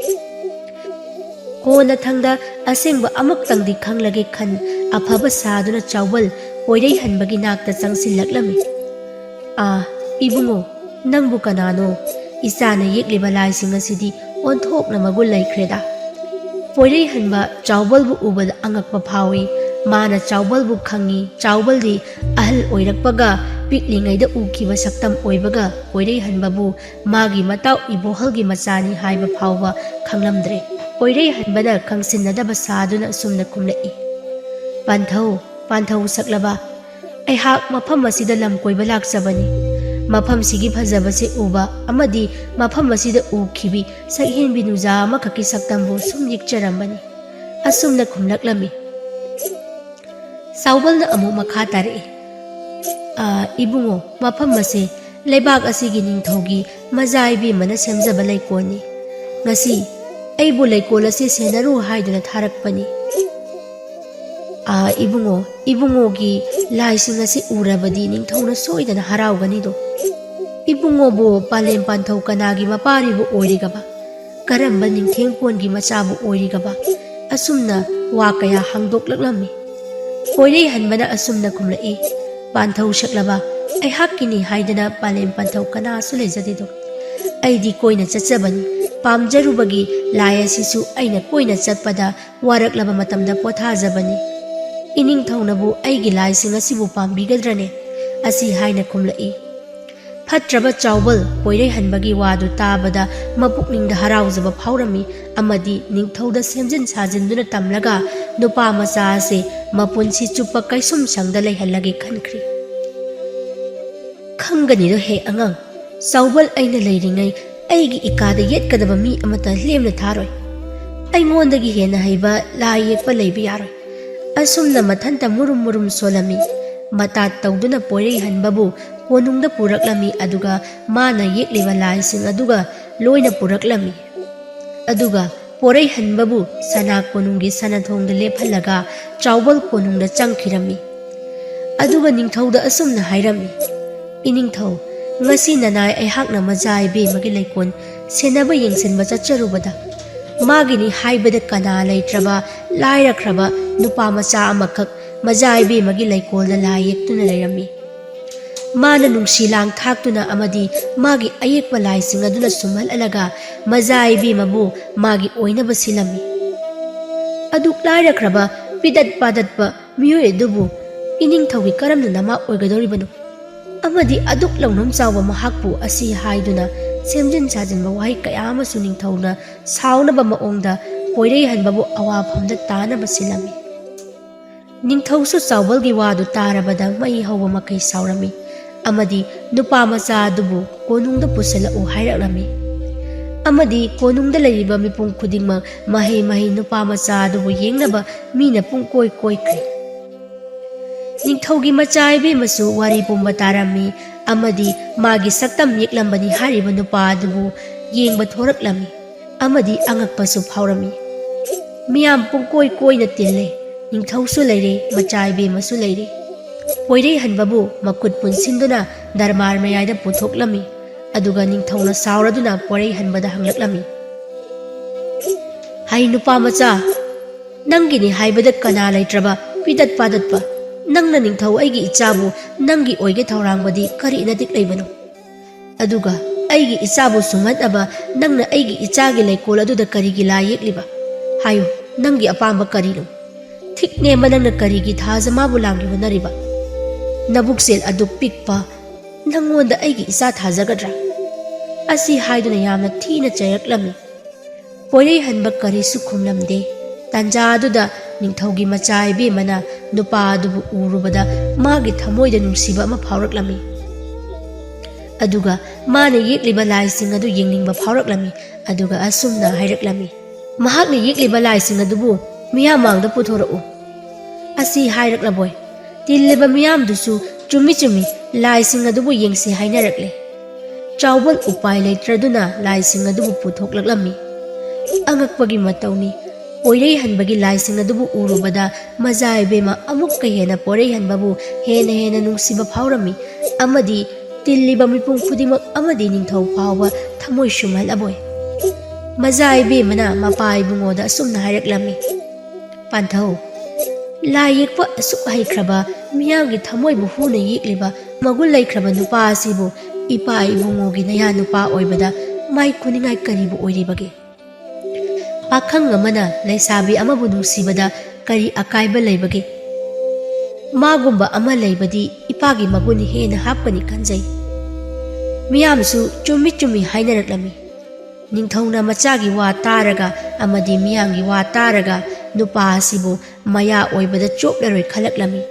ꯀꯣꯟꯅꯊꯪꯗ ꯑꯁꯦꯡꯕ ꯑꯃꯨꯛꯇꯪꯗꯤ ꯈꯪꯂꯒꯦ ꯈꯟ ꯑꯐꯕ ꯁꯥꯗꯨꯅ ꯆꯥꯎꯕꯜ ꯄꯣꯏꯔꯩꯍꯟꯕꯒꯤ ꯅꯥꯛꯇ ꯆꯪꯁꯤꯜꯂꯛꯂꯝꯃꯤ꯫ "ꯑꯥ, ꯏꯕꯨꯡꯉꯣ, ꯅꯪꯕꯨ ꯀꯅꯥꯅꯣ? ꯏꯆꯥꯅ ꯌꯦꯛꯂꯤꯕ ꯂꯥꯏꯁꯤꯡ ꯑꯁꯤꯗꯤ ꯑꯣꯟꯊꯣꯛꯅ ꯃꯒꯨꯟ ꯂꯩꯈ꯭ꯔꯦꯗ꯫" ꯄꯣꯏꯔꯩꯍꯟꯕ ꯆꯥꯎꯕꯜꯕꯨ ꯎꯕꯗ ꯑꯉꯛꯄ ꯐꯥꯎꯏ꯫ ꯃꯥꯅ ꯆꯥꯎꯕꯜꯕꯨ ꯈꯪꯏ꯫ ꯆꯥꯎꯕꯜꯗꯤ ꯑꯍꯜ ꯑꯣꯏꯔꯛꯄꯒ ꯄꯤꯛꯂꯤꯉꯩꯗ ꯎꯈꯤꯕ ꯁꯛꯇꯝ ꯑꯣꯏꯕꯒ ꯄꯣꯏꯔꯩꯍꯟꯕꯕꯨ ꯃꯥꯒꯤ ꯃꯇꯥꯎ ꯏꯕꯣꯍꯜꯒꯤ ꯃꯆꯥꯅꯤ ꯍꯥꯏꯕ ꯐꯥꯎꯕ ꯈꯪꯂꯝꯗ꯭ꯔꯦ꯫ ꯄꯣꯏꯔꯩꯍꯟꯕꯅ ꯈꯪꯁꯤꯟꯅꯗꯕ ꯁꯥꯗꯨꯅ ꯑꯁꯨꯝꯅ ꯈꯨꯝꯂꯛꯏ, "ꯄꯥꯟꯊꯧ, ꯄꯥꯟꯊꯧ ꯁꯛꯂꯕ, ꯑꯩꯍꯥꯛ ꯃꯐꯝ ꯑꯁꯤꯗ ꯂꯝ ꯀꯣꯏꯕ ꯂꯥꯛꯆꯕꯅꯤ꯫ ꯃꯐꯝꯁꯤꯒꯤ ꯐꯖꯕꯁꯦ ꯎꯕ ꯑꯃꯗꯤ ꯃꯐꯝ ꯑꯁꯤꯗ ꯎꯈꯤꯕꯤ ꯁꯛꯍꯦꯟꯕꯤ ꯅꯨꯖꯥ ꯑꯃꯈꯛꯀꯤ ꯁꯛꯇꯝꯕꯨ ꯁꯨꯝ ꯌꯦꯛꯆꯔꯝꯕꯅꯤ꯫" ꯑꯁꯨꯝꯅ ꯈꯨꯝꯂꯛꯂꯝꯃꯤ꯫ ꯆꯥꯎꯕꯜꯅ ꯑꯃꯨꯛ ꯃꯈꯥ ꯇꯥꯔꯛꯏ, "ꯑꯥ, ꯏꯕꯨꯡꯉꯣ, ꯃꯐꯝ ꯑꯁꯦ ꯂꯩꯕꯥꯛ ꯑꯁꯤꯒꯤ ꯅꯤꯡꯊꯧꯒꯤ ꯃꯖꯥ ꯏꯕꯦꯝꯃꯅ ꯁꯦꯝꯖꯕ ꯂꯩꯀꯣꯜꯅꯤ꯫ ꯉꯁꯤ ꯑꯩꯕꯨ ꯂꯩꯀꯣꯜ ꯑꯁꯤ ꯁꯦꯟꯅꯔꯨ ꯍꯥꯏꯗꯨꯅ ꯊꯥꯔꯛꯄꯅꯤ꯫ ꯑꯥ, ꯏꯕꯨꯡꯉꯣ, ꯏꯕꯨꯡꯉꯣꯒꯤ ꯂꯥꯏꯁꯤꯡ ꯑꯁꯤ ꯎꯔꯕꯗꯤ ꯅꯤꯡꯊꯧꯅ ꯁꯣꯏꯗꯅ ꯍꯔꯥꯎꯒꯅꯤꯗꯣ꯫ ꯏꯕꯨꯡꯉꯣꯕꯨ ꯄꯥꯂꯦꯝ ꯄꯥꯟꯊꯧ ꯀꯅꯥꯒꯤ ꯃꯄꯥꯔꯤꯕꯨ ꯑꯣꯏꯔꯤꯒꯕ? ꯀꯔꯝꯕ ꯅꯤꯡꯊꯦꯡ ꯀꯣꯟꯒꯤ ꯃꯆꯥꯕꯨ ꯑꯣꯏꯔꯤꯒꯕ?" ꯑꯁꯨꯝꯅ ꯋꯥ ꯀꯌꯥ ꯍꯪꯗꯣꯛꯂꯛꯂꯝꯃꯤ꯫ ꯄꯣꯏꯔꯩꯍꯟꯕꯅ ꯑꯁꯨꯝꯅ ꯈꯨꯝꯂꯛꯏ, "ꯄꯥꯟꯊꯧ ꯁꯛꯂꯕ, ꯑꯩꯍꯥꯛꯀꯤꯅꯤ ꯍꯥꯏꯗꯅ ꯄꯥꯂꯦꯝ ꯄꯥꯟꯊꯧ ꯀꯅꯥꯁꯨ ꯂꯩꯖꯗꯦꯗꯣ꯫ ꯑꯩꯗꯤ ꯀꯣꯏꯅ ꯆꯠꯆꯕꯅꯤ, ꯄꯥꯝꯖꯔꯨꯕꯒꯤ ꯂꯥꯏ ꯑꯁꯤꯁꯨ ꯑꯩꯅ ꯀꯣꯏꯅ ꯆꯠꯄꯗ ꯋꯥꯔꯛꯂꯕ ꯃꯇꯝꯗ ꯄꯣꯊꯥꯖꯕꯅꯤ꯫ ꯏꯅꯤꯡꯊꯧꯅꯕꯨ ꯑꯩꯒꯤ ꯂꯥꯏꯁꯤꯡ ꯑꯁꯤꯕꯨ ꯄꯥꯝꯕꯤꯒꯗ꯭ꯔꯅꯦ?" ꯑꯁꯤ ꯍꯥꯏꯅ ꯈꯨꯝꯂꯛꯏ꯫ ꯐꯠꯇ꯭ꯔꯕ ꯆꯥꯎꯕꯜ ꯄꯣꯏꯔꯩꯍꯟꯕꯒꯤ ꯋꯥꯗꯨ ꯇꯥꯕꯗ ꯃꯄꯨꯛꯅꯤꯡꯗ ꯍꯔꯥꯎꯖꯕ ꯐꯥꯎꯔꯝꯃꯤ ꯑꯃꯗꯤ ꯅꯤꯡꯊꯧꯗ ꯁꯦꯝꯖꯤꯟ ꯁꯥꯖꯤꯟꯗꯨꯅ ꯇꯝꯂꯒ ꯅꯨꯄꯥ ꯃꯆꯥ ꯑꯁꯤ ꯃꯄꯨꯟꯁꯤ ꯆꯨꯞꯄ ꯀꯩꯁꯨꯝꯁꯪꯗ ꯂꯩꯍꯜꯂꯒꯦ ꯈꯟꯈ꯭ꯔꯤ꯫ "ꯈꯪꯒꯅꯤꯗꯣ ꯍꯦ ꯑꯉꯥꯡ, ꯆꯥꯎꯕꯜ ꯑꯩꯅ ꯂꯩꯔꯤꯉꯩ ꯑꯩꯒꯤ ꯏꯀꯥꯗ ꯌꯦꯠꯀꯗꯕ ꯃꯤ ꯑꯃꯠꯇ ꯂꯦꯝꯅ ꯊꯥꯔꯣꯏ꯫ ꯑꯩꯉꯣꯟꯗꯒꯤ ꯍꯦꯟꯅ ꯍꯩꯕ ꯂꯥꯏ ꯌꯦꯛꯄ ꯂꯩꯕ ꯌꯥꯔꯣꯏ"꯫ ꯑꯁꯨꯝꯅ ꯃꯊꯟꯇ ꯃꯨꯔꯨꯝ ꯃꯨꯔꯨꯝ ꯁꯣꯜꯂꯝꯃꯤ꯫ ꯃꯇꯥ ꯇꯧꯗꯨꯅ ꯄꯣꯏꯔꯩꯍꯟꯕꯕꯨ ꯀꯣꯅꯨꯡꯗ ꯄꯨꯔꯛꯂꯝꯃꯤ, ꯑꯗꯨꯒ ꯃꯥꯅ ꯌꯦꯛꯂꯤꯕ ꯂꯥꯏꯁꯤꯡ ꯑꯗꯨꯒ ꯂꯣꯏꯅ ꯄꯨꯔꯛꯂꯝꯃꯤ꯫ ꯑꯗꯨꯒ ꯄꯣꯔꯩꯍꯟꯕꯕꯨ ꯁꯅꯥ ꯀꯣꯅꯨꯡꯒꯤ ꯁꯅꯥꯊꯣꯡꯗ ꯂꯦꯞꯍꯜꯂꯒ ꯆꯥꯎꯕꯜ ꯀꯣꯅꯨꯡꯗ ꯆꯪꯈꯤꯔꯝꯃꯤ꯫ ꯑꯗꯨꯒ ꯅꯤꯡꯊꯧꯗ ꯑꯁꯨꯝꯅ ꯍꯥꯏꯔꯝꯃꯤ, "ꯏꯅꯤꯡꯊꯧ, ꯉꯁꯤ ꯅꯅꯥꯏ ꯑꯩꯍꯥꯛꯅ ꯃꯖꯥ ꯏꯕꯦꯝꯃꯒꯤ ꯂꯩꯀꯣꯜ ꯁꯦꯟꯅꯕ ꯌꯦꯡꯁꯤꯟꯕ ꯆꯠꯆꯔꯨꯕꯗ, ꯃꯥꯒꯤꯅꯤ ꯍꯥꯏꯕꯗ ꯀꯅꯥ ꯂꯩꯇ꯭ꯔꯕ ꯂꯥꯏꯔꯈ꯭ꯔꯕ ꯅꯨꯄꯥ ꯃꯆꯥ ꯑꯃꯈꯛ ꯃꯖꯥ ꯏꯕꯦꯝꯃꯒꯤ ꯂꯩꯀꯣꯜꯗ ꯂꯥꯏ ꯌꯦꯛꯇꯨꯅ ꯂꯩꯔꯝꯃꯤ꯫ ꯃꯥꯅ ꯅꯨꯡꯁꯤ ꯂꯥꯡ ꯊꯥꯛꯇꯨꯅ ꯑꯃꯗꯤ ꯃꯥꯒꯤ ꯑꯌꯦꯛꯄ ꯂꯥꯏꯁꯤꯡ ꯑꯗꯨꯅ ꯁꯨꯝꯍꯜꯂꯒ ꯃꯖꯥ ꯏꯕꯦꯝꯃꯕꯨ ꯃꯥꯒꯤ ꯑꯣꯏꯅꯕ ꯁꯤꯜꯂꯝꯃꯤ꯫ ꯑꯗꯨꯛ ꯂꯥꯏꯔꯈ꯭ꯔꯕ, ꯄꯤꯗꯠ ꯄꯥꯗꯠꯄ ꯃꯤꯑꯣꯏ ꯑꯗꯨꯕꯨ ꯏꯅꯤꯡꯊꯧꯒꯤ ꯀꯔꯝꯅ ꯅꯃꯥ ꯑꯣꯏꯒꯗꯧꯔꯤꯕꯅꯣ? ꯑꯃꯗꯤ ꯑꯗꯨꯛ ꯂꯧꯅꯝ ꯆꯥꯎꯕ ꯃꯍꯥꯛꯄꯨ" ꯑꯁꯤ ꯍꯥꯏꯗꯨꯅ ꯁꯦꯝꯖꯤꯟ ꯁꯥꯖꯤꯟꯕ ꯋꯥꯍꯩ ꯀꯌꯥ ꯑꯃꯁꯨ ꯅꯤꯡꯊꯧꯅ ꯁꯥꯎꯅꯕ ꯃꯑꯣꯡꯗ ꯄꯣꯏꯔꯩꯍꯟꯕꯕꯨ ꯑꯋꯥꯐꯝꯗ ꯇꯥꯅꯕ ꯁꯤꯜꯂꯝꯃꯤ꯫ ꯅꯤꯡꯊꯧꯁꯨ ꯆꯥꯎꯕꯜꯒꯤ ꯋꯥꯗꯨ ꯇꯥꯔꯕꯗ ꯃꯩ ꯍꯧꯕ ꯃꯈꯩ ꯁꯥꯎꯔꯝꯃꯤ ꯑꯃꯗꯤ ꯅꯨꯄꯥ ꯃꯆꯥ ꯑꯗꯨꯕꯨ ꯀꯣꯅꯨꯡꯗ ꯄꯨꯁꯤꯜꯂꯛꯎ ꯍꯥꯏꯔꯛꯂꯝꯃꯤ꯫ ꯑꯃꯗꯤ ꯀꯣꯅꯨꯡꯗ ꯂꯩꯔꯤꯕ ꯃꯤꯄꯨꯝ ꯈꯨꯗꯤꯡꯃꯛ ꯃꯍꯩ ꯃꯍꯩ ꯅꯨꯄꯥ ꯃꯆꯥ ꯑꯗꯨꯕꯨ ꯌꯦꯡꯅꯕ ꯃꯤꯅ ꯄꯨꯡꯀꯣꯏ ꯀꯣꯏꯈ꯭ꯔꯦ꯫ ꯅꯤꯡꯊꯧꯒꯤ ꯃꯆꯥ ꯏꯕꯦꯝꯃꯁꯨ ꯋꯥꯔꯤ ꯄꯨꯝꯕ ꯇꯥꯔꯝꯃꯤ ꯑꯃꯗꯤ ꯃꯥꯒꯤ ꯁꯛꯇꯝ ꯌꯦꯛꯂꯝꯕꯅꯤ ꯍꯥꯏꯔꯤꯕ ꯅꯨꯄꯥ ꯑꯗꯨꯕꯨ ꯌꯦꯡꯕ ꯊꯣꯔꯛꯂꯝꯃꯤ ꯑꯃꯗꯤ ꯑꯉꯛꯄꯁꯨ ꯐꯥꯎꯔꯝꯃꯤ꯫ ꯃꯤꯌꯥꯝ ꯄꯨꯡꯀꯣꯏ ꯀꯣꯏꯅ ꯇꯤꯜꯂꯦ꯫ ꯅꯤꯡꯊꯧꯁꯨ ꯂꯩꯔꯦ, ꯃꯆꯥ ꯏꯕꯦꯝꯃꯁꯨ ꯂꯩꯔꯦ꯫ ꯄꯣꯏꯔꯩꯍꯟꯕꯕꯨ ꯃꯈꯨꯠ ꯄꯨꯟꯁꯤꯟꯗꯨꯅ ꯗꯔꯕꯥꯔ ꯃꯌꯥꯏꯗ ꯄꯨꯊꯣꯛꯂꯝꯃꯤ꯫ ꯑꯗꯨꯒ ꯅꯤꯡꯊꯧꯅ ꯁꯥꯎꯔꯗꯨꯅ ꯄꯣꯏꯔꯩꯍꯟꯕꯗ ꯍꯪꯂꯛꯂꯝꯃꯤ, "ꯍꯩ ꯅꯨꯄꯥ ꯃꯆꯥ, ꯅꯪꯒꯤꯅꯤ ꯍꯥꯏꯕꯗ ꯀꯅꯥ ꯂꯩꯇ꯭ꯔꯕ ꯄꯤꯗꯠ ꯄꯥꯗꯠꯄ, ꯅꯪꯅ ꯅꯤꯡꯊꯧ ꯑꯩꯒꯤ ꯏꯆꯥꯕꯨ ꯅꯪꯒꯤ ꯑꯣꯏꯒꯦ ꯊꯧꯔꯥꯡꯕꯗꯤ ꯀꯔꯤ ꯅꯇꯤꯛ ꯂꯩꯕꯅꯣ? ꯑꯗꯨꯒ ꯑꯩꯒꯤ ꯏꯆꯥꯕꯨ ꯁꯨꯝꯍꯠꯅꯕ ꯅꯪꯅ ꯑꯩꯒꯤ ꯏꯆꯥꯒꯤ ꯂꯩꯀꯣꯜ ꯑꯗꯨꯗ ꯀꯔꯤꯒꯤ ꯂꯥꯏ ꯌꯦꯛꯂꯤꯕ? ꯍꯥꯏꯌꯨ, ꯅꯪꯒꯤ ꯑꯄꯥꯝꯕ ꯀꯔꯤꯅꯣ? ꯊꯤꯛ ꯅꯦꯝꯕ ꯅꯪꯅ ꯀꯔꯤꯒꯤ ꯊꯥꯖ ꯃꯥꯕꯨ ꯂꯥꯡꯒꯦ ꯍꯣꯠꯅꯔꯤꯕ? ꯅꯕꯨꯛꯆꯦꯜ ꯑꯗꯨꯛ ꯄꯤꯛꯄ ꯅꯪꯉꯣꯟꯗ ꯑꯩꯒꯤ ꯏꯆꯥ ꯊꯥꯖꯒꯗ꯭ꯔꯥ?" ꯑꯁꯤ ꯍꯥꯏꯗꯨꯅ ꯌꯥꯝꯅ ꯊꯤꯅ ꯆꯩꯔꯛꯂꯝꯃꯤ꯫ ꯄꯣꯏꯔꯩꯍꯟꯕ ꯀꯔꯤꯁꯨ ꯈꯨꯝꯂꯝꯗꯦ꯫ ꯇꯥꯟꯖꯥ ꯑꯗꯨꯗ ꯅꯤꯡꯊꯧꯒꯤ ꯃꯆꯥ ꯏꯕꯦꯝꯃꯅ ꯅꯨꯄꯥ ꯑꯗꯨꯕꯨ ꯎꯔꯨꯕꯗ ꯃꯥꯒꯤ ꯊꯃꯣꯏꯗ ꯅꯨꯡꯁꯤꯕ ꯑꯃ ꯐꯥꯎꯔꯛꯂꯝꯃꯤ꯫ ꯑꯗꯨꯒ ꯃꯥꯅ ꯌꯦꯛꯂꯤꯕ ꯂꯥꯏꯁꯤꯡ ꯑꯗꯨ ꯌꯦꯡꯅꯤꯡꯕ ꯐꯥꯎꯔꯛꯂꯝꯃꯤ꯫ ꯑꯗꯨꯒ ꯑꯁꯨꯝꯅ ꯍꯥꯏꯔꯛꯂꯝꯃꯤ, "ꯃꯍꯥꯛꯅ ꯌꯦꯛꯂꯤꯕ ꯂꯥꯏꯁꯤꯡ ꯑꯗꯨꯕꯨ ꯃꯤꯌꯥꯝ ꯃꯥꯡꯗ ꯄꯨꯊꯣꯔꯛꯎ꯫" ꯑꯁꯤ ꯍꯥꯏꯔꯛꯂꯕꯣꯏ꯫ ꯇꯤꯜꯂꯤꯕ ꯃꯤꯌꯥꯝꯗꯨꯁꯨ ꯆꯨꯝꯃꯤ ꯆꯨꯝꯃꯤ ꯂꯥꯏꯁꯤꯡ ꯑꯗꯨꯕꯨ ꯌꯦꯡꯁꯤ ꯍꯥꯏꯅꯔꯛꯂꯦ꯫ ꯆꯥꯎꯕꯜ ꯎꯄꯥꯏ ꯂꯩꯇ꯭ꯔꯗꯨꯅ ꯂꯥꯏꯁꯤꯡ ꯑꯗꯨꯕꯨ ꯄꯨꯊꯣꯛꯂꯛꯂꯝꯃꯤ꯫ ꯑꯉꯛꯄꯒꯤ ꯃꯇꯧꯅꯤ, ꯄꯣꯏꯔꯩꯍꯟꯕꯒꯤ ꯂꯥꯏꯁꯤꯡ ꯑꯗꯨꯕꯨ ꯎꯔꯨꯕꯗ ꯃꯖꯥ ꯏꯕꯦꯝꯃ ꯑꯃꯨꯛꯀ ꯍꯦꯟꯅ ꯄꯣꯏꯔꯩꯍꯟꯕꯕꯨ ꯍꯦꯟꯅ ꯍꯦꯟꯅ ꯅꯨꯡꯁꯤꯕ ꯐꯥꯎꯔꯝꯃꯤ ꯑꯃꯗꯤ ꯇꯤꯜꯂꯤꯕ ꯃꯤꯄꯨꯝ ꯈꯨꯗꯤꯡꯃꯛ ꯑꯃꯗꯤ ꯅꯤꯡꯊꯧ ꯐꯥꯎꯕ ꯊꯃꯣꯏ ꯁꯨꯝꯍꯠꯂꯕꯣꯏ꯫ ꯃꯖꯥ ꯏꯕꯦꯝꯃꯅ ꯃꯄꯥ ꯏꯕꯨꯡꯉꯣꯗ ꯑꯁꯨꯝꯅ ꯍꯥꯏꯔꯛꯂꯝꯃꯤ, "ꯄꯥꯟꯊꯧ, ꯂꯥꯏ ꯌꯦꯛꯄ ꯑꯁꯨꯛ ꯍꯩꯈ꯭ꯔꯕ, ꯃꯤꯌꯥꯝꯒꯤ ꯊꯃꯣꯏꯕꯨ ꯍꯨꯅ ꯌꯦꯛꯂꯤꯕ ꯃꯒꯨꯟ ꯂꯩꯈ꯭ꯔꯕ ꯅꯨꯄꯥ ꯑꯁꯤꯕꯨ ꯏꯄꯥ ꯏꯕꯨꯡꯉꯣꯒꯤ ꯅꯌꯥ ꯅꯨꯄꯥ ꯑꯣꯏꯕꯗ ꯃꯥꯏ ꯈꯨꯅꯤꯡꯉꯥꯏ ꯀꯔꯤꯕꯨ ꯑꯣꯏꯔꯤꯕꯒꯦ? ꯄꯥꯈꯪ ꯑꯃꯅ ꯂꯩꯁꯥꯕꯤ ꯑꯃꯕꯨ ꯅꯨꯡꯁꯤꯕꯗ ꯀꯔꯤ ꯑꯀꯥꯏꯕ ꯂꯩꯕꯒꯦ? ꯃꯥꯒꯨꯝꯕ ꯑꯃ ꯂꯩꯕꯗꯤ ꯏꯄꯥꯒꯤ ꯃꯒꯨꯟ ꯍꯦꯟꯅ ꯍꯥꯞꯀꯅꯤ ꯈꯟꯖꯩ꯫" ꯃꯤꯌꯥꯝꯁꯨ ꯆꯨꯝꯃꯤ ꯆꯨꯝꯃꯤ ꯍꯥꯏꯅꯔꯛꯂꯝꯃꯤ꯫ ꯅꯤꯡꯊꯧꯅ ꯃꯆꯥꯒꯤ ꯋꯥ ꯇꯥꯔꯒ ꯑꯃꯗꯤ ꯃꯤꯌꯥꯝꯒꯤ ꯋꯥ ꯇꯥꯔꯒ ꯅꯨꯄꯥ ꯑꯁꯤꯕꯨ ꯃꯌꯥ ꯑꯣꯏꯕꯗ ꯆꯣꯞꯂꯔꯣꯏ ꯈꯜꯂꯛꯂꯝꯃꯤ꯫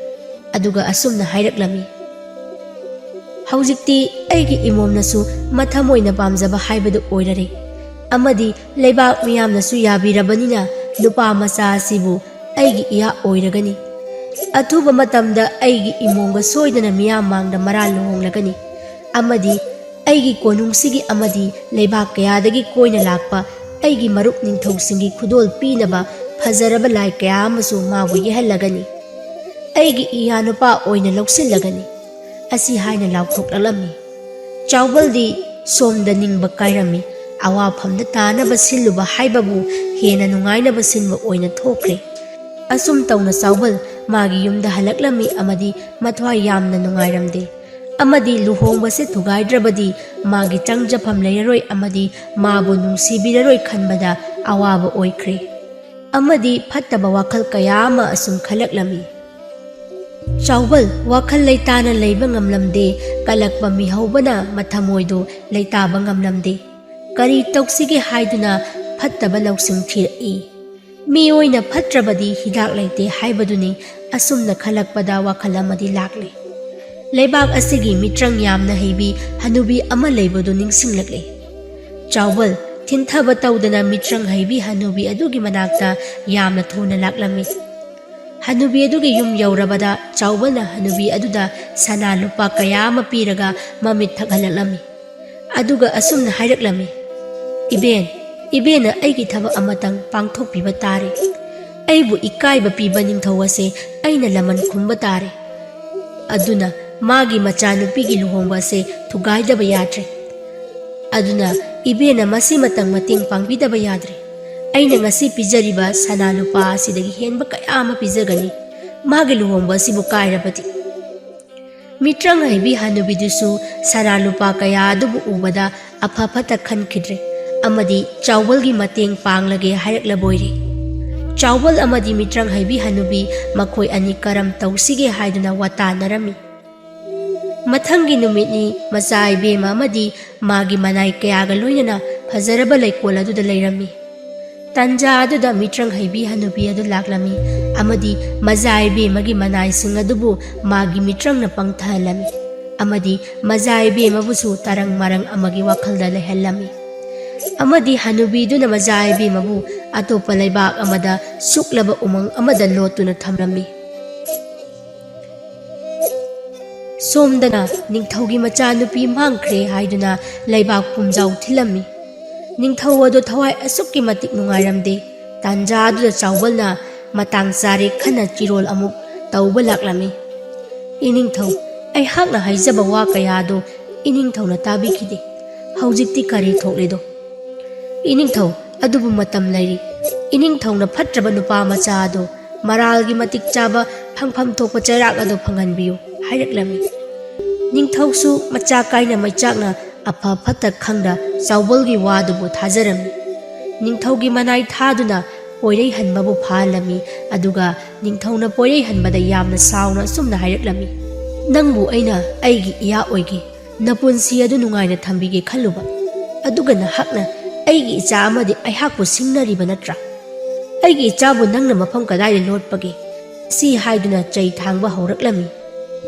ꯑꯗꯨꯒ ꯑꯁꯨꯝꯅ ꯍꯥꯏꯔꯛꯂꯝꯃꯤ, "ꯍꯧꯖꯤꯛꯇꯤ ꯑꯩꯒꯤ ꯏꯃꯣꯝꯅꯁꯨ ꯃꯊꯃꯣꯏꯅ ꯄꯥꯝꯖꯕ ꯍꯥꯏꯕꯗꯨ ꯑꯣꯏꯔꯔꯦ, ꯑꯃꯗꯤ ꯂꯩꯕꯥꯛ ꯃꯤꯌꯥꯝꯅꯁꯨ ꯌꯥꯕꯤꯔꯕꯅꯤꯅ ꯅꯨꯄꯥ ꯃꯆꯥ ꯑꯁꯤꯕꯨ ꯑꯩꯒꯤ ꯏꯌꯥ ꯑꯣꯏꯔꯒꯅꯤ꯫ ꯑꯊꯨꯕ ꯃꯇꯝꯗ ꯑꯩꯒꯤ ꯏꯃꯣꯝꯒ ꯁꯣꯏꯗꯅ ꯃꯤꯌꯥꯝ ꯃꯥꯡꯗ ꯃꯔꯥ ꯂꯨꯍꯣꯡꯂꯒꯅꯤ, ꯑꯃꯗꯤ ꯑꯩꯒꯤ ꯀꯣꯅꯨꯡꯁꯤꯒꯤ ꯑꯃꯗꯤ ꯂꯩꯕꯥꯛ ꯀꯌꯥꯗꯒꯤ ꯀꯣꯏꯅ ꯂꯥꯛꯄ ꯑꯩꯒꯤ ꯃꯔꯨꯞ ꯅꯤꯡꯊꯧꯁꯤꯡꯒꯤ ꯈꯨꯗꯣꯜ ꯄꯤꯅꯕ ꯐꯖꯔꯕ ꯂꯥꯏ ꯀꯌꯥ ꯑꯃꯁꯨ ꯃꯥꯕꯨ ꯌꯦꯛꯍꯜꯂꯒꯅꯤ꯫ ꯑꯩꯒꯤ ꯏꯌꯥ ꯅꯨꯄꯥ ꯑꯣꯏꯅ ꯂꯧꯁꯤꯜꯂꯒꯅꯤ꯫" ꯑꯁꯤ ꯍꯥꯏꯅ ꯂꯥꯎꯊꯣꯛꯂꯛꯂꯝꯃꯤ꯫ ꯆꯥꯎꯕꯜꯗꯤ ꯁꯣꯝꯗ ꯅꯤꯡꯕ ꯀꯥꯏꯔꯝꯃꯤ꯫ ꯑꯋꯥꯐꯝꯗ ꯇꯥꯅꯕ ꯁꯤꯜꯂꯨꯕ ꯍꯥꯏꯕꯕꯨ ꯍꯦꯟꯅ ꯅꯨꯡꯉꯥꯏꯅꯕ ꯁꯤꯟꯕ ꯑꯣꯏꯅ ꯊꯣꯛꯈ꯭ꯔꯦ꯫ ꯑꯁꯨꯝ ꯇꯧꯅ ꯆꯥꯎꯕꯜ ꯃꯥꯒꯤ ꯌꯨꯝꯗ ꯍꯜꯂꯛꯂꯝꯃꯤ ꯑꯃꯗꯤ ꯃꯊ꯭ꯋꯥꯏ ꯌꯥꯝꯅ ꯅꯨꯡꯉꯥꯏꯔꯝꯗꯦ꯫ ꯑꯃꯗꯤ ꯂꯨꯍꯣꯡꯕꯁꯦ ꯊꯨꯒꯥꯏꯗ꯭ꯔꯕꯗꯤ ꯃꯥꯒꯤ ꯆꯪꯖꯐꯝ ꯂꯩꯔꯔꯣꯏ ꯑꯃꯗꯤ ꯃꯥꯕꯨ ꯅꯨꯡꯁꯤꯕꯤꯔꯔꯣꯏ ꯈꯟꯕꯗ ꯑꯋꯥꯕ ꯑꯣꯏꯈ꯭ꯔꯦ꯫ ꯑꯃꯗꯤ ꯐꯠꯇꯕ ꯋꯥꯈꯜ ꯀꯌꯥ ꯑꯃ ꯑꯁꯨꯝ ꯈꯜꯂꯛꯂꯝꯃꯤ꯫ ꯆꯥꯎꯕꯜ ꯋꯥꯈꯜ ꯂꯩꯇꯥꯅ ꯂꯩꯕ ꯉꯝꯂꯝꯗꯦ, ꯀꯜꯂꯛꯄ ꯃꯤꯍꯧꯕꯅ ꯃꯊꯃꯣꯏꯗꯨ ꯂꯩꯇꯥꯕ ꯉꯝꯂꯝꯗꯦ꯫ ꯀꯔꯤ ꯇꯧꯁꯤꯒꯦ ꯍꯥꯏꯗꯨꯅ ꯐꯠꯇꯕ ꯂꯧꯁꯤꯡ ꯊꯤꯔꯛꯏ꯫ ꯃꯤꯑꯣꯏꯅ ꯐꯠꯇ꯭ꯔꯕꯗꯤ ꯍꯤꯗꯥꯛ ꯂꯩꯇꯦ ꯍꯥꯏꯕꯗꯨꯅꯤ꯫ ꯑꯁꯨꯝꯅ ꯈꯜꯂꯛꯄꯗ ꯋꯥꯈꯜ ꯑꯃꯗꯤ ꯂꯥꯛꯂꯦ꯫ ꯂꯩꯕꯥꯛ ꯑꯁꯤꯒꯤ ꯃꯤꯇ꯭ꯔꯪ ꯌꯥꯝꯅ ꯍꯩꯕꯤ ꯍꯅꯨꯕꯤ ꯑꯃ ꯂꯩꯕꯗꯨ ꯅꯤꯡꯁꯤꯡꯂꯛꯂꯦ꯫ ꯆꯥꯎꯕꯜ ꯊꯤꯟꯊꯕ ꯇꯧꯗꯅ ꯃꯤꯇ꯭ꯔꯪ ꯍꯩꯕꯤ ꯍꯅꯨꯕꯤ ꯑꯗꯨꯒꯤ ꯃꯅꯥꯛꯇ ꯌꯥꯝꯅ ꯊꯨꯅ ꯂꯥꯛꯂꯝꯃꯤ꯫ ꯍꯅꯨꯕꯤ ꯑꯗꯨꯒꯤ ꯌꯨꯝ ꯌꯧꯔꯕꯗ ꯆꯥꯎꯕꯜꯅ ꯍꯅꯨꯕꯤ ꯑꯗꯨꯗ ꯁꯅꯥ ꯂꯨꯄꯥ ꯀꯌꯥ ꯑꯃ ꯄꯤꯔꯒ ꯃꯃꯤꯠ ꯊꯛꯍꯜꯂꯛꯂꯝꯃꯤ꯫ ꯑꯗꯨꯒ ꯑꯁꯨꯝꯅ ꯍꯥꯏꯔꯛꯂꯝꯃꯤ, "ꯏꯕꯦꯟ, ꯏꯕꯦꯟꯅ ꯑꯩꯒꯤ ꯊꯕꯛ ꯑꯃꯇꯪ ꯄꯥꯡꯊꯣꯛꯄꯤꯕ ꯇꯥꯔꯦ꯫ ꯑꯩꯕꯨ ꯏꯀꯥꯏꯕ ꯄꯤꯕ ꯅꯤꯡꯊꯧ ꯑꯁꯦ ꯑꯩꯅ ꯂꯃꯟ ꯈꯨꯝꯕ ꯇꯥꯔꯦ꯫ ꯑꯗꯨꯅ ꯃꯥꯒꯤ ꯃꯆꯥꯅꯨꯄꯤꯒꯤ ꯂꯨꯍꯣꯡꯕ ꯑꯁꯦ ꯊꯨꯒꯥꯏꯗꯕ ꯌꯥꯗ꯭ꯔꯦ꯫ ꯑꯗꯨꯅ ꯏꯕꯦꯟꯅ ꯃꯁꯤꯃꯇꯪ ꯃꯇꯦꯡ ꯄꯥꯡꯕꯤꯗꯕ ꯌꯥꯗ꯭ꯔꯦ꯫ ꯑꯩꯅ ꯉꯁꯤ ꯄꯤꯖꯔꯤꯕ ꯁꯅꯥ ꯂꯨꯄꯥ ꯑꯁꯤꯗꯒꯤ ꯍꯦꯟꯕ ꯀꯌꯥ ꯑꯃ ꯄꯤꯖꯒꯅꯤ, ꯃꯥꯒꯤ ꯂꯨꯍꯣꯡꯕ ꯑꯁꯤꯕꯨ ꯀꯥꯏꯔꯕꯗꯤ꯫" ꯃꯤꯇ꯭ꯔꯪ ꯍꯩꯕꯤ ꯍꯅꯨꯕꯤꯗꯨꯁꯨ ꯁꯅꯥ ꯂꯨꯄꯥ ꯀꯌꯥ ꯑꯗꯨꯕꯨ ꯎꯕꯗ ꯑꯐ ꯐꯠꯇ ꯈꯟꯈꯤꯗ꯭ꯔꯦ ꯑꯃꯗꯤ ꯆꯥꯎꯕꯜꯒꯤ ꯃꯇꯦꯡ ꯄꯥꯡꯂꯒꯦ ꯍꯥꯏꯔꯛꯂꯕꯣꯏꯔꯦ꯫ ꯆꯥꯎꯕꯜ ꯑꯃꯗꯤ ꯃꯤꯇ꯭ꯔꯪ ꯍꯩꯕꯤ ꯍꯅꯨꯕꯤ ꯃꯈꯣꯏ ꯑꯅꯤ ꯀꯔꯝ ꯇꯧꯁꯤꯒꯦ ꯍꯥꯏꯗꯨꯅ ꯋꯥꯇꯥꯅꯔꯝꯃꯤ꯫ ꯃꯊꯪꯒꯤ ꯅꯨꯃꯤꯠꯅꯤ ꯃꯆꯥ ꯏꯕꯦꯝꯃ ꯑꯃꯗꯤ ꯃꯥꯒꯤ ꯃꯅꯥꯏ ꯀꯌꯥꯒ ꯂꯣꯏꯅꯅ ꯐꯖꯔꯕ ꯂꯩꯀꯣꯜ ꯑꯗꯨꯗ ꯂꯩꯔꯝꯃꯤ꯫ ꯇꯥꯟꯖꯥ ꯑꯗꯨꯗ ꯃꯤꯇ꯭ꯔꯪ ꯍꯩꯕꯤ ꯍꯅꯨꯕꯤ ꯑꯗꯨ ꯂꯥꯛꯂꯝꯃꯤ ꯑꯃꯗꯤ ꯃꯖꯥ ꯏꯕꯦꯝꯃꯒꯤ ꯃꯅꯥꯏꯁꯤꯡ ꯑꯗꯨꯕꯨ ꯃꯥꯒꯤ ꯃꯤꯇ꯭ꯔꯪꯅ ꯄꯪꯊꯍꯜꯂꯝꯃꯤ ꯑꯃꯗꯤ ꯃꯖꯥ ꯏꯕꯦꯝꯃꯕꯨꯁꯨ ꯇꯔꯪ ꯃꯔꯪ ꯑꯃꯒꯤ ꯋꯥꯈꯜꯗ ꯂꯩꯍꯜꯂꯝꯃꯤ꯫ ꯑꯃꯗꯤ ꯍꯅꯨꯕꯤꯗꯨꯅ ꯃꯖꯥ ꯏꯕꯦꯝꯃꯕꯨ ꯑꯇꯣꯞꯄ ꯂꯩꯕꯥꯛ ꯑꯃꯗ ꯁꯨꯛꯂꯕ ꯎꯃꯪ ꯑꯃꯗ ꯂꯣꯠꯇꯨꯅ ꯊꯝꯂꯝꯃꯤ꯫ ꯁꯣꯝꯗꯅ ꯅꯤꯡꯊꯧꯒꯤ ꯃꯆꯥꯅꯨꯄꯤ ꯃꯥꯡꯈ꯭ꯔꯦ ꯍꯥꯏꯗꯨꯅ ꯂꯩꯕꯥꯛ ꯄꯨꯝꯖꯥꯎ ꯊꯤꯜꯂꯝꯃꯤ꯫ ꯅꯤꯡꯊꯧ ꯑꯗꯨ ꯊꯋꯥꯏ ꯑꯁꯨꯛꯀꯤ ꯃꯇꯤꯛ ꯅꯨꯡꯉꯥꯏꯔꯝꯗꯦ꯫ ꯇꯥꯟꯖꯥ ꯑꯗꯨꯗ ꯆꯥꯎꯕꯜꯅ ꯃꯇꯥꯡ ꯆꯥꯔꯦ ꯈꯟꯅ ꯆꯤꯔꯣꯜ ꯑꯃꯨꯛ ꯇꯧꯕ ꯂꯥꯛꯂꯝꯃꯤ꯫ "ꯏꯅꯤꯡꯊꯧ, ꯑꯩꯍꯥꯛꯅ ꯍꯥꯏꯖꯕ ꯋꯥ ꯀꯌꯥ ꯑꯗꯨ ꯏꯅꯤꯡꯊꯧꯅ ꯇꯥꯕꯤꯈꯤꯗꯦ꯫ ꯍꯧꯖꯤꯛꯇꯤ ꯀꯔꯤ ꯊꯣꯛꯂꯤꯗꯣ?" "ꯏꯅꯤꯡꯊꯧ, ꯑꯗꯨꯕꯨ ꯃꯇꯝ ꯂꯩꯔꯤ꯫ ꯏꯅꯤꯡꯊꯧꯅ ꯐꯠꯇ꯭ꯔꯕ ꯅꯨꯄꯥ ꯃꯆꯥ ꯑꯗꯨ ꯃꯔꯥꯜꯒꯤ ꯃꯇꯤꯛ ꯆꯥꯕ ꯐꯪꯐꯝ ꯊꯣꯛꯄ ꯆꯩꯔꯥꯛ ꯑꯗꯨ ꯐꯪꯍꯟꯕꯤꯌꯨ" ꯍꯥꯏꯔꯛꯂꯝꯃꯤ꯫ ꯅꯤꯡꯊꯧꯁꯨ ꯃꯆꯥ ꯀꯥꯏꯅ ꯃꯩꯆꯥꯛꯅ ꯑꯐ ꯐꯠꯇ ꯈꯪꯗ ꯆꯥꯎꯕꯜꯒꯤ ꯋꯥꯗꯨꯕꯨ ꯊꯥꯖꯔꯝꯃꯤ꯫ ꯅꯤꯡꯊꯧꯒꯤ ꯃꯅꯥꯏ ꯊꯥꯗꯨꯅ ꯄꯣꯏꯔꯩꯍꯟꯕꯕꯨ ꯐꯥꯍꯜꯂꯝꯃꯤ꯫ ꯑꯗꯨꯒ ꯅꯤꯡꯊꯧꯅ ꯄꯣꯏꯔꯩꯍꯟꯕꯗ ꯌꯥꯝꯅ ꯁꯥꯎꯅ ꯑꯁꯨꯝꯅ ꯍꯥꯏꯔꯛꯂꯝꯃꯤ: "ꯅꯪꯕꯨ ꯑꯩꯅ ꯑꯩꯒꯤ ꯏꯌꯥ ꯑꯣꯏꯒꯦ, ꯅꯄꯨꯟꯁꯤ ꯑꯗꯨ ꯅꯨꯡꯉꯥꯏꯅ ꯊꯝꯕꯤꯒꯦ ꯈꯜꯂꯨꯕ, ꯑꯗꯨꯒ ꯅꯍꯥꯛꯅ ꯑꯩꯒꯤ ꯏꯆꯥ ꯑꯃꯗꯤ ꯑꯩꯍꯥꯛꯄꯨ ꯁꯤꯡꯅꯔꯤꯕ ꯅꯠꯇ꯭ꯔꯥ? ꯑꯩꯒꯤ ꯏꯆꯥꯕꯨ ꯅꯪꯅ ꯃꯐꯝ ꯀꯗꯥꯏꯗ ꯂꯣꯠꯄꯒꯦ?" ꯁꯤ ꯍꯥꯏꯗꯨꯅ ꯆꯩ ꯊꯥꯡꯕ ꯍꯧꯔꯛꯂꯝꯃꯤ꯫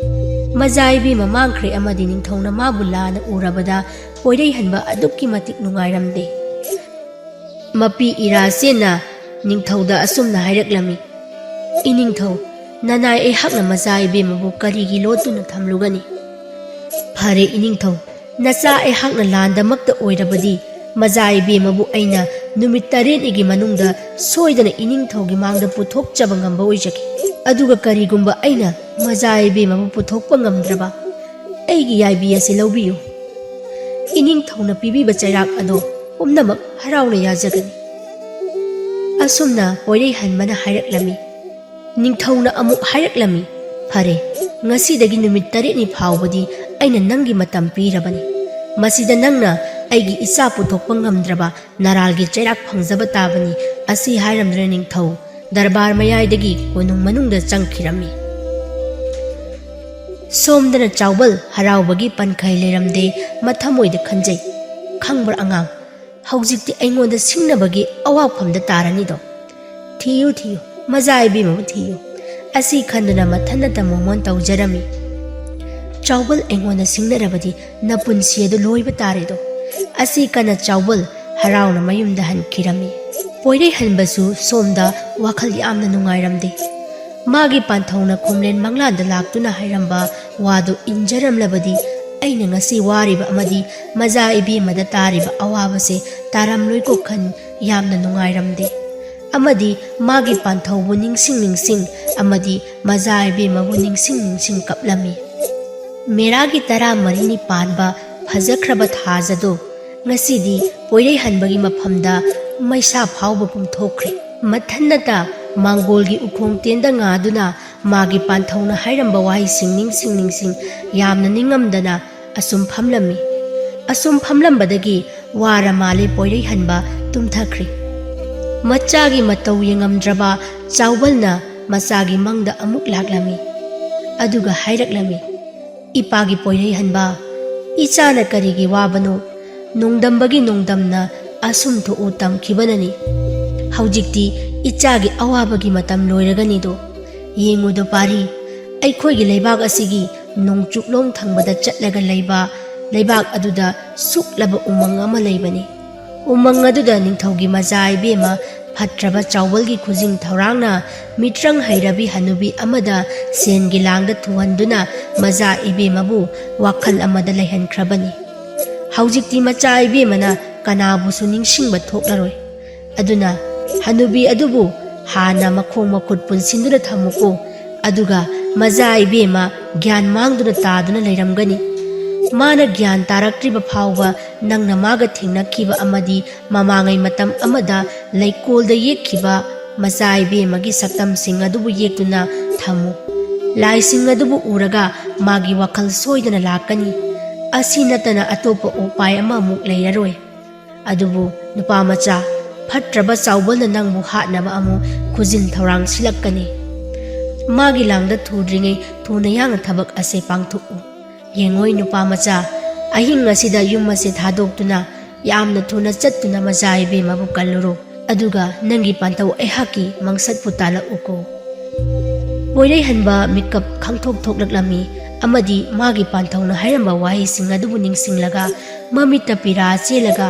ꯃꯖꯥ ꯏꯕꯦꯝꯃ ꯃꯥꯡꯈ꯭ꯔꯦ ꯑꯃꯗꯤ ꯅꯤꯡꯊꯧꯅ ꯃꯥꯕꯨ ꯂꯥꯟꯅ ꯎꯔꯕꯗ ꯄꯣꯏꯔꯩꯍꯟꯕ ꯑꯗꯨꯛꯀꯤ ꯃꯇꯤꯛ ꯅꯨꯡꯉꯥꯏꯔꯝꯗꯦ꯫ ꯃꯄꯤ ꯏꯔꯥꯆꯦꯟꯅ ꯅꯤꯡꯊꯧꯗ ꯑꯁꯨꯝꯅ ꯍꯥꯏꯔꯛꯂꯝꯃꯤ: "ꯏꯅꯤꯡꯊꯧ, ꯅꯅꯥꯏ ꯑꯩꯍꯥꯛꯅ ꯃꯆꯥ ꯏꯕꯦꯝꯃꯕꯨ ꯀꯔꯤꯒꯤ ꯂꯣꯠꯇꯨꯅ ꯊꯝꯂꯨꯒꯅꯤ? ꯐꯔꯦ ꯏꯅꯤꯡꯊꯧ, ꯅꯆꯥ ꯑꯩꯍꯥꯛꯅ ꯂꯥꯟꯗꯃꯛꯇ ꯑꯣꯏꯔꯕꯗꯤ, ꯃꯆꯥ ꯏꯕꯦꯝꯃꯕꯨ ꯑꯩꯅ ꯅꯨꯃꯤꯠ ꯇꯔꯦꯠꯅꯤꯒꯤ ꯃꯅꯨꯡꯗ ꯁꯣꯏꯗꯅ ꯏꯅꯤꯡꯊꯧꯒꯤ ꯃꯥꯡꯗ ꯄꯨꯊꯣꯛꯆꯕ ꯉꯝꯕ ꯑꯣꯏꯖꯒꯦ꯫ ꯑꯗꯨꯒ ꯀꯔꯤꯒꯨꯝꯕ ꯑꯩꯅ ꯃꯆꯥ ꯏꯕꯦꯝꯃꯕꯨ ꯄꯨꯊꯣꯛꯄ ꯉꯝꯗ꯭ꯔꯕ, ꯑꯩꯒꯤ ꯌꯥꯏꯕꯤ ꯑꯁꯤ ꯂꯧꯕꯤꯌꯨ꯫ ꯏꯅꯤꯡꯊꯧꯅ ꯄꯤꯕꯤꯕ ꯆꯩꯔꯥꯛ ꯑꯗꯣ ꯄꯨꯝꯅꯃꯛ ꯍꯔꯥꯎꯅ ꯌꯥꯖꯒꯅꯤ"꯫ ꯑꯁꯨꯝꯅ ꯄꯣꯏꯔꯩꯍꯟꯕꯅ ꯍꯥꯏꯔꯛꯂꯝꯃꯤ꯫ ꯅꯤꯡꯊꯧꯅ ꯑꯃꯨꯛ ꯍꯥꯏꯔꯛꯂꯝꯃꯤ: "ꯐꯔꯦ, ꯉꯁꯤꯗꯒꯤ ꯅꯨꯃꯤꯠ ꯇꯔꯦꯠꯅꯤ ꯐꯥꯎꯕꯗꯤ ꯑꯩꯅ ꯅꯪꯒꯤ ꯃꯇꯝ ꯄꯤꯔꯕꯅꯤ꯫ ꯃꯁꯤꯗ ꯅꯪꯅ ꯑꯩꯒꯤ ꯏꯆꯥ ꯄꯨꯊꯣꯛꯄ ꯉꯝꯗ꯭ꯔꯕ ꯅꯔꯥꯜꯒꯤ ꯆꯩꯔꯥꯛ ꯐꯪꯖꯕ ꯇꯥꯕꯅꯤ"꯫ ꯑꯁꯤ ꯍꯥꯏꯔꯝꯗꯨꯅ ꯅꯤꯡꯊꯧ ꯗꯔꯕꯥꯔ ꯃꯌꯥꯏꯗꯒꯤ ꯀꯣꯅꯨꯡ ꯃꯅꯨꯡꯗ ꯆꯪꯈꯤꯔꯝꯃꯤ꯫ ꯁꯣꯝꯗꯅ ꯆꯥꯎꯕꯜ ꯍꯔꯥꯎꯕꯒꯤ ꯄꯟꯈꯩ ꯂꯩꯔꯝꯗꯦ꯫ ꯃꯊꯃꯣꯏꯗ ꯈꯟꯖꯩ: "ꯈꯪꯕ꯭ꯔꯥ ꯑꯉꯥꯡ, ꯍꯧꯖꯤꯛꯇꯤ ꯑꯩꯉꯣꯟꯗ ꯁꯤꯡꯅꯕꯒꯤ ꯑꯋꯥꯐꯝꯗ ꯇꯥꯔꯅꯤꯗꯣ꯫ ꯊꯤꯌꯨ, ꯊꯤꯌꯨ, ꯃꯖꯥ ꯏꯕꯦꯝꯃꯕꯨ ꯊꯤꯌꯨ"꯫ ꯑꯁꯤ ꯈꯟꯗꯨꯅ ꯃꯊꯟꯅꯇ ꯃꯣꯃꯣꯟ ꯇꯧꯖꯔꯝꯃꯤ꯫ "ꯆꯥꯎꯕꯜ ꯑꯩꯉꯣꯟꯗ ꯁꯤꯡꯅꯔꯕꯗꯤ ꯅꯄꯨꯟꯁꯤ ꯑꯗꯨ ꯂꯣꯏꯕ ꯇꯥꯔꯦꯗꯣ"꯫ ꯑꯁꯤ ꯀꯟꯅ ꯆꯥꯎꯕꯜ ꯍꯔꯥꯎꯅ ꯃꯌꯨꯝꯗ ꯍꯟꯈꯤꯔꯝꯃꯤ꯫ ꯄꯣꯏꯔꯩꯍꯟꯕꯁꯨ ꯁꯣꯝꯗ ꯋꯥꯈꯜ ꯌꯥꯝꯅ ꯅꯨꯡꯉꯥꯏꯔꯝꯗꯦ꯫ ꯃꯥꯒꯤ ꯄꯥꯟꯊꯧꯅ ꯈꯣꯝꯂꯦꯟ ꯃꯪꯂꯥꯟꯗ ꯂꯥꯛꯇꯨꯅ ꯍꯥꯏꯔꯝꯕ ꯋꯥꯗꯨ ꯏꯟꯖꯔꯝꯂꯕꯗꯤ ꯑꯩꯅ ꯉꯁꯤ ꯋꯥꯔꯤꯕ ꯑꯃꯗꯤ ꯃꯖꯥ ꯏꯕꯦꯝꯃꯗ ꯇꯥꯔꯤꯕ ꯑꯋꯥꯕꯁꯦ ꯇꯥꯔꯝꯂꯣꯏꯀꯣ ꯈꯟ ꯌꯥꯝꯅ ꯅꯨꯡꯉꯥꯏꯔꯝꯗꯦ꯫ ꯑꯃꯗꯤ ꯃꯥꯒꯤ ꯄꯥꯟꯊꯧꯕꯨ ꯅꯤꯡꯁꯤꯡ ꯅꯤꯡꯁꯤꯡ ꯑꯃꯗꯤ ꯃꯖꯥ ꯏꯕꯦꯝꯃꯕꯨ ꯅꯤꯡꯁꯤꯡ ꯅꯤꯡꯁꯤꯡ ꯀꯞꯂꯝꯃꯤ꯫ ꯃꯦꯔꯥꯒꯤ ꯇꯔꯥꯃꯔꯤꯅꯤ ꯄꯥꯟꯕ ꯐꯖꯈ꯭ꯔꯕ ꯊꯥꯖꯗꯨ ꯉꯁꯤꯗꯤ ꯄꯣꯏꯔꯩꯍꯟꯕꯒꯤ ꯃꯐꯝꯗ ꯃꯩꯁꯥ ꯐꯥꯎꯕꯒꯨꯝ ꯊꯣꯛꯈ꯭ꯔꯦ꯫ ꯃꯊꯟꯅꯇ ꯃꯥꯡꯒꯣꯜꯒꯤ ꯎꯈꯣꯡ ꯇꯦꯟꯗ ꯉꯥꯗꯨꯅ ꯃꯥꯒꯤ ꯄꯥꯟꯊꯧꯅ ꯍꯥꯏꯔꯝꯕ ꯋꯥꯍꯩꯁꯤꯡ ꯅꯤꯡꯁꯤꯡ ꯅꯤꯡꯁꯤꯡ ꯌꯥꯝꯅ ꯅꯤꯡꯉꯝꯗꯅ ꯑꯁꯨꯝ ꯐꯝꯂꯝꯃꯤ꯫ ꯑꯁꯨꯝ ꯐꯝꯂꯝꯕꯗꯒꯤ ꯋꯥꯔ ꯃꯥꯜꯂꯦ ꯄꯣꯏꯔꯩꯍꯟꯕ ꯇꯨꯝꯊꯈ꯭ꯔꯤ꯫ ꯃꯆꯥꯒꯤ ꯃꯇꯧ ꯌꯦꯡꯉꯝꯗ꯭ꯔꯕ ꯆꯥꯎꯕꯜꯅ ꯃꯆꯥꯒꯤ ꯃꯪꯗ ꯑꯃꯨꯛ ꯂꯥꯛꯂꯝꯃꯤ꯫ ꯑꯗꯨꯒ ꯍꯥꯏꯔꯛꯂꯝꯃꯤ, "ꯏꯄꯥꯒꯤ ꯄꯣꯏꯔꯩꯍꯟꯕ, ꯏꯆꯥꯅ ꯀꯔꯤꯒꯤ ꯋꯥꯕꯅꯣ? ꯅꯣꯡꯗꯝꯕꯒꯤ ꯅꯣꯡꯗꯝꯅ ꯑꯁꯨꯝ ꯊꯣꯛꯎ ꯇꯝꯈꯤꯕꯅꯅꯤ꯫ ꯍꯧꯖꯤꯛꯇꯤ ꯏꯆꯥꯒꯤ ꯑꯋꯥꯕꯒꯤ ꯃꯇꯝ ꯂꯣꯏꯔꯒꯅꯤꯗꯣ꯫ ꯌꯦꯡꯉꯨꯗꯣ ꯄꯥꯔꯤ, ꯑꯩꯈꯣꯏꯒꯤ ꯂꯩꯕꯥꯛ ꯑꯁꯤꯒꯤ ꯅꯣꯡꯆꯨꯞꯂꯣꯝ ꯊꯪꯕꯗ ꯆꯠꯂꯒ ꯂꯩꯕ ꯂꯩꯕꯥꯛ ꯑꯗꯨꯗ ꯁꯨꯛꯂꯕ ꯎꯃꯪ ꯑꯃ ꯂꯩꯕꯅꯤ꯫ ꯎꯃꯪ ꯑꯗꯨꯗ ꯅꯤꯡꯊꯧꯒꯤ ꯃꯆꯥ ꯏꯕꯦꯝꯃ ꯐꯠꯇ꯭ꯔꯕ ꯆꯥꯎꯕꯜꯒꯤ ꯈꯨꯖꯤꯡ ꯊꯧꯔꯥꯡꯅ ꯃꯤꯇ꯭ꯔꯪ ꯍꯩꯔꯕꯤ ꯍꯅꯨꯕꯤ ꯑꯃꯗ ꯁꯦꯟꯒꯤ ꯂꯥꯡꯗ ꯊꯨꯍꯟꯗꯨꯅ ꯃꯆꯥ ꯏꯕꯦꯝꯃꯕꯨ ꯋꯥꯈꯜ ꯑꯃꯗ ꯂꯩꯍꯟꯈ꯭ꯔꯕꯅꯤ꯫ ꯍꯧꯖꯤꯛꯇꯤ ꯃꯆꯥ ꯏꯕꯦꯝꯃꯅ ꯀꯅꯥꯕꯨꯁꯨ ꯅꯤꯡꯁꯤꯡꯕ ꯊꯣꯛꯂꯔꯣꯏ꯫ ꯑꯗꯨꯅ ꯍꯅꯨꯕꯤ ꯑꯗꯨꯕꯨ ꯍꯥꯟꯅ ꯃꯈꯣꯡ ꯃꯈꯨꯠ ꯄꯨꯟꯁꯤꯟꯗꯨꯅ ꯊꯝꯃꯨꯀꯣ꯫ ꯑꯗꯨꯒ ꯃꯆꯥ ꯏꯕꯦꯝꯃ ꯒ꯭ꯌꯥꯟ ꯃꯥꯡꯗꯨꯅ ꯇꯥꯗꯨꯅ ꯂꯩꯔꯝꯒꯅꯤ꯫ ꯃꯥꯅ ꯒ꯭ꯌꯥꯟ ꯇꯥꯔꯛꯇ꯭ꯔꯤꯕ ꯐꯥꯎꯕ ꯅꯪꯅ ꯃꯥꯒ ꯊꯦꯡꯅꯈꯤꯕ ꯑꯃꯗꯤ ꯃꯃꯥꯡꯉꯩ ꯃꯇꯝ ꯑꯃꯗ ꯂꯩꯀꯣꯜꯗ ꯌꯦꯛꯈꯤꯕ ꯃꯆꯥ ꯏꯕꯦꯝꯃꯒꯤ ꯁꯛꯇꯝꯁꯤꯡ ꯑꯗꯨꯕꯨ ꯌꯦꯛꯇꯨꯅ ꯊꯝꯃꯨ꯫ ꯂꯥꯏꯁꯤꯡ ꯑꯗꯨꯕꯨ ꯎꯔꯒ ꯃꯥꯒꯤ ꯋꯥꯈꯜ ꯁꯣꯏꯗꯅ ꯂꯥꯛꯀꯅꯤ꯫ ꯑꯁꯤ ꯅꯠꯇꯅ ꯑꯇꯣꯞꯄ ꯎꯄꯥꯏ ꯑꯃꯃꯨꯛ ꯂꯩꯔꯔꯣꯏ꯫ ꯑꯗꯨꯕꯨ ꯅꯨꯄꯥ ꯃꯆꯥ, ꯐꯠꯇ꯭ꯔꯕ ꯆꯥꯎꯕꯜꯅ ꯅꯪꯕꯨ ꯍꯥꯠꯅꯕ ꯑꯃꯨꯛ ꯈꯨꯖꯤꯟ ꯊꯧꯔꯥꯡ ꯁꯤꯜꯂꯛꯀꯅꯤ꯫ ꯃꯥꯒꯤ ꯂꯥꯡꯗ ꯊꯨꯗ꯭ꯔꯤꯉꯩ ꯊꯨꯅ ꯌꯥꯡꯅ ꯊꯕꯛ ꯑꯁꯦ ꯄꯥꯡꯊꯣꯛꯎ꯫ ꯌꯦꯡꯉꯣꯏ ꯅꯨꯄꯥ ꯃꯆꯥ, ꯑꯍꯤꯡ ꯑꯁꯤꯗ ꯌꯨꯝ ꯑꯁꯦ ꯊꯥꯗꯣꯛꯇꯨꯅ ꯌꯥꯝꯅ ꯊꯨꯅ ꯆꯠꯇꯨꯅ ꯃꯆꯥ ꯏꯕꯦꯝꯃꯕꯨ ꯀꯜꯂꯨꯔꯣ꯫ ꯑꯗꯨꯒ ꯅꯪꯒꯤ ꯄꯥꯟꯊꯧ ꯑꯩꯍꯥꯛꯀꯤ ꯃꯪꯁꯠꯄꯨ ꯇꯥꯜꯂꯛꯎꯀꯣ꯫" ꯄꯣꯏꯔꯩꯍꯟꯕ ꯃꯤꯀꯞ ꯈꯪꯊꯣꯛ ꯊꯣꯛꯂꯛꯂꯝꯃꯤ ꯑꯃꯗꯤ ꯃꯥꯒꯤ ꯄꯥꯟꯊꯧꯅ ꯍꯥꯏꯔꯝꯕ ꯋꯥꯍꯩꯁꯤꯡ ꯑꯗꯨꯕꯨ ꯅꯤꯡꯁꯤꯡꯂꯒ ꯃꯃꯤꯠꯇ ꯄꯤꯔꯥ ꯆꯦꯜꯂꯒ,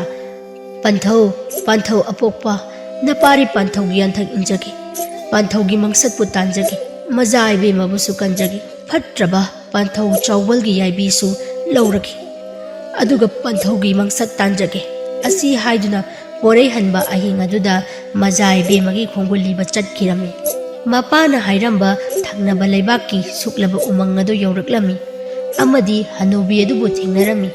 "ꯄꯥꯟꯊꯧ, ꯄꯥꯟꯊꯧ ꯑꯄꯣꯛꯄ, ꯅꯄꯥꯔꯤ ꯄꯥꯟꯊꯧꯒꯤ ꯌꯥꯟꯊꯛ ꯏꯟꯖꯒꯦ꯫ ꯄꯥꯟꯊꯧꯒꯤ ꯃꯪꯁꯠꯄꯨ ꯇꯥꯟꯖꯒꯦ꯫ ꯃꯆꯥ ꯏꯕꯦꯝꯃꯕꯨꯁꯨ ꯀꯟꯖꯒꯦ꯫ ꯐꯠꯇ꯭ꯔꯕ ꯄꯥꯟꯊꯧ ꯆꯥꯎꯕꯜꯒꯤ ꯌꯥꯏꯕꯤꯁꯨ ꯂꯧꯔꯒꯦ꯫ ꯑꯗꯨꯒ ꯄꯥꯟꯊꯧꯒꯤ ꯃꯪꯁꯠ ꯇꯥꯟꯖꯒꯦ꯫" ꯑꯁꯤ ꯍꯥꯏꯗꯨꯅ ꯄꯣꯔꯩꯍꯟꯕ ꯑꯍꯤꯡ ꯑꯗꯨꯗ ꯃꯆꯥ ꯏꯕꯦꯝꯃꯒꯤ ꯈꯣꯡꯒꯨꯜ ꯂꯤꯕ ꯆꯠꯈꯤꯔꯝꯃꯤ꯫ ꯃꯄꯥꯅ ꯍꯥꯏꯔꯝꯕ ꯊꯪꯅꯕ ꯂꯩꯕꯥꯛꯀꯤ ꯁꯨꯛꯂꯕ ꯎꯃꯪ ꯑꯗꯨ ꯌꯧꯔꯛꯂꯝꯃꯤ ꯑꯃꯗꯤ ꯍꯅꯨꯕꯤ ꯑꯗꯨꯕꯨ ꯊꯦꯡꯅꯔꯝꯃꯤ꯫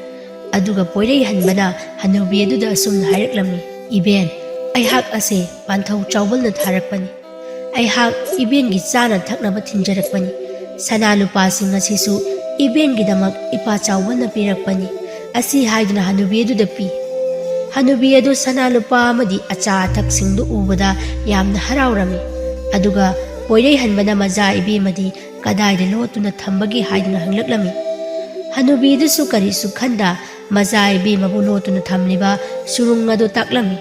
ꯑꯗꯨꯒ ꯄꯣꯏꯔꯩꯍꯟꯕꯅ ꯍꯅꯨꯕꯤ ꯑꯗꯨꯗ ꯑꯁꯨꯝꯅ ꯍꯥꯏꯔꯛꯂꯝꯃꯤ, "ꯏꯕꯦꯟ, ꯑꯩꯍꯥꯛ ꯑꯁꯦ ꯄꯥꯟꯊꯧ ꯆꯥꯎꯕꯜꯅ ꯊꯥꯔꯛꯄꯅꯤ꯫ "ꯑꯩꯍꯥꯛ ꯏꯕꯦꯟꯒꯤ ꯆꯥꯅ ꯊꯛꯅꯕ ꯊꯤꯟꯖꯔꯛꯄꯅꯤ꯫ ꯁꯅꯥ ꯂꯨꯄꯥꯁꯤꯡ ꯑꯁꯤꯁꯨ ꯏꯕꯦꯟꯒꯤꯗꯃꯛ ꯏꯄꯥ ꯆꯥꯎꯕꯅ ꯄꯤꯔꯛꯄꯅꯤ", ꯑꯁꯤ ꯍꯥꯏꯗꯨꯅ ꯍꯅꯨꯕꯤ ꯑꯗꯨꯗ ꯄꯤ꯫ ꯍꯅꯨꯕꯤ ꯑꯗꯨ ꯁꯅꯥ ꯂꯨꯄꯥ ꯑꯃꯗꯤ ꯑꯆꯥ ꯑꯊꯛꯁꯤꯡꯗꯨ ꯎꯕꯗ ꯌꯥꯝꯅ ꯍꯔꯥꯎꯔꯝꯃꯤ꯫ ꯑꯗꯨꯒ ꯄꯣꯏꯔꯩꯍꯟꯕꯅ ꯃꯖꯥ ꯏꯕꯦꯝꯃꯗꯤ ꯀꯗꯥꯏꯗ ꯂꯣꯠꯇꯨꯅ ꯊꯝꯕꯒꯦ ꯍꯥꯏꯗꯨꯅ ꯍꯪꯂꯛꯂꯝꯃꯤ꯫ ꯍꯅꯨꯕꯤ ꯑꯗꯨꯁꯨ ꯀꯔꯤꯁꯨ ꯈꯟꯗ ꯃꯖꯥ ꯏꯕꯦꯝꯃꯕꯨ ꯂꯣꯠꯇꯨꯅ ꯊꯝꯂꯤꯕ ꯁꯨꯔꯨꯡ ꯑꯗꯨ ꯇꯥꯛꯂꯝꯃꯤ꯫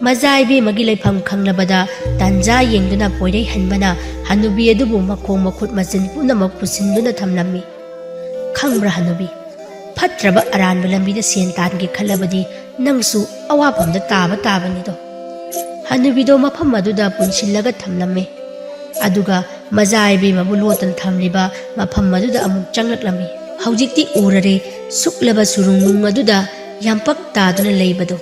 ꯃꯖꯥ ꯏꯕꯦꯝꯃꯒꯤ ꯂꯩꯐꯝ ꯈꯪꯂꯕꯗ ꯇꯥꯟꯖꯥ ꯌꯦꯡꯗꯨꯅ ꯄꯣꯏꯔꯩꯍꯟꯕꯅ ꯍꯅꯨꯕꯤ ꯑꯗꯨꯕꯨ ꯃꯈꯣꯡ ꯃꯈꯨꯠ ꯃꯆꯤꯟ ꯄꯨꯝꯅꯃꯛ ꯄꯨꯁꯤꯟꯗꯨꯅ ꯊꯝꯂꯝꯃꯤ꯫ "ꯈꯪꯕ꯭ꯔꯥ ꯍꯅꯨꯕꯤ, ꯐꯠꯇ꯭ꯔꯕ ꯑꯔꯥꯟꯕ ꯂꯝꯕꯤꯗ ꯁꯦꯟ ꯇꯥꯟꯒꯦ ꯈꯜꯂꯕꯗꯤ ꯅꯪꯁꯨ ꯑꯋꯥꯐꯝꯗ ꯇꯥꯕ ꯇꯥꯕꯅꯤꯗꯣ"꯫ ꯍꯅꯨꯕꯤꯗꯣ ꯃꯐꯝ ꯑꯗꯨꯗ ꯄꯨꯟꯁꯤꯜꯂꯒ ꯊꯝꯂꯝꯃꯤ꯫ ꯑꯗꯨꯒ ꯃꯖꯥ ꯏꯕꯦꯝꯃꯕꯨ ꯂꯣꯠꯇꯨꯅ ꯊꯝꯂꯤꯕ ꯃꯐꯝ ꯑꯗꯨꯗ ꯑꯃꯨꯛ ꯆꯪꯂꯛꯂꯝꯃꯤ꯫ ꯍꯧꯖꯤꯛꯇꯤ ꯎꯔꯔꯦ, ꯁꯨꯛꯂꯕ ꯁꯨꯔꯨꯡ ꯅꯨꯡ ꯑꯗꯨꯗ ꯌꯥꯝꯄꯛ ꯇꯥꯗꯨꯅ ꯂꯩꯕꯗꯨ꯫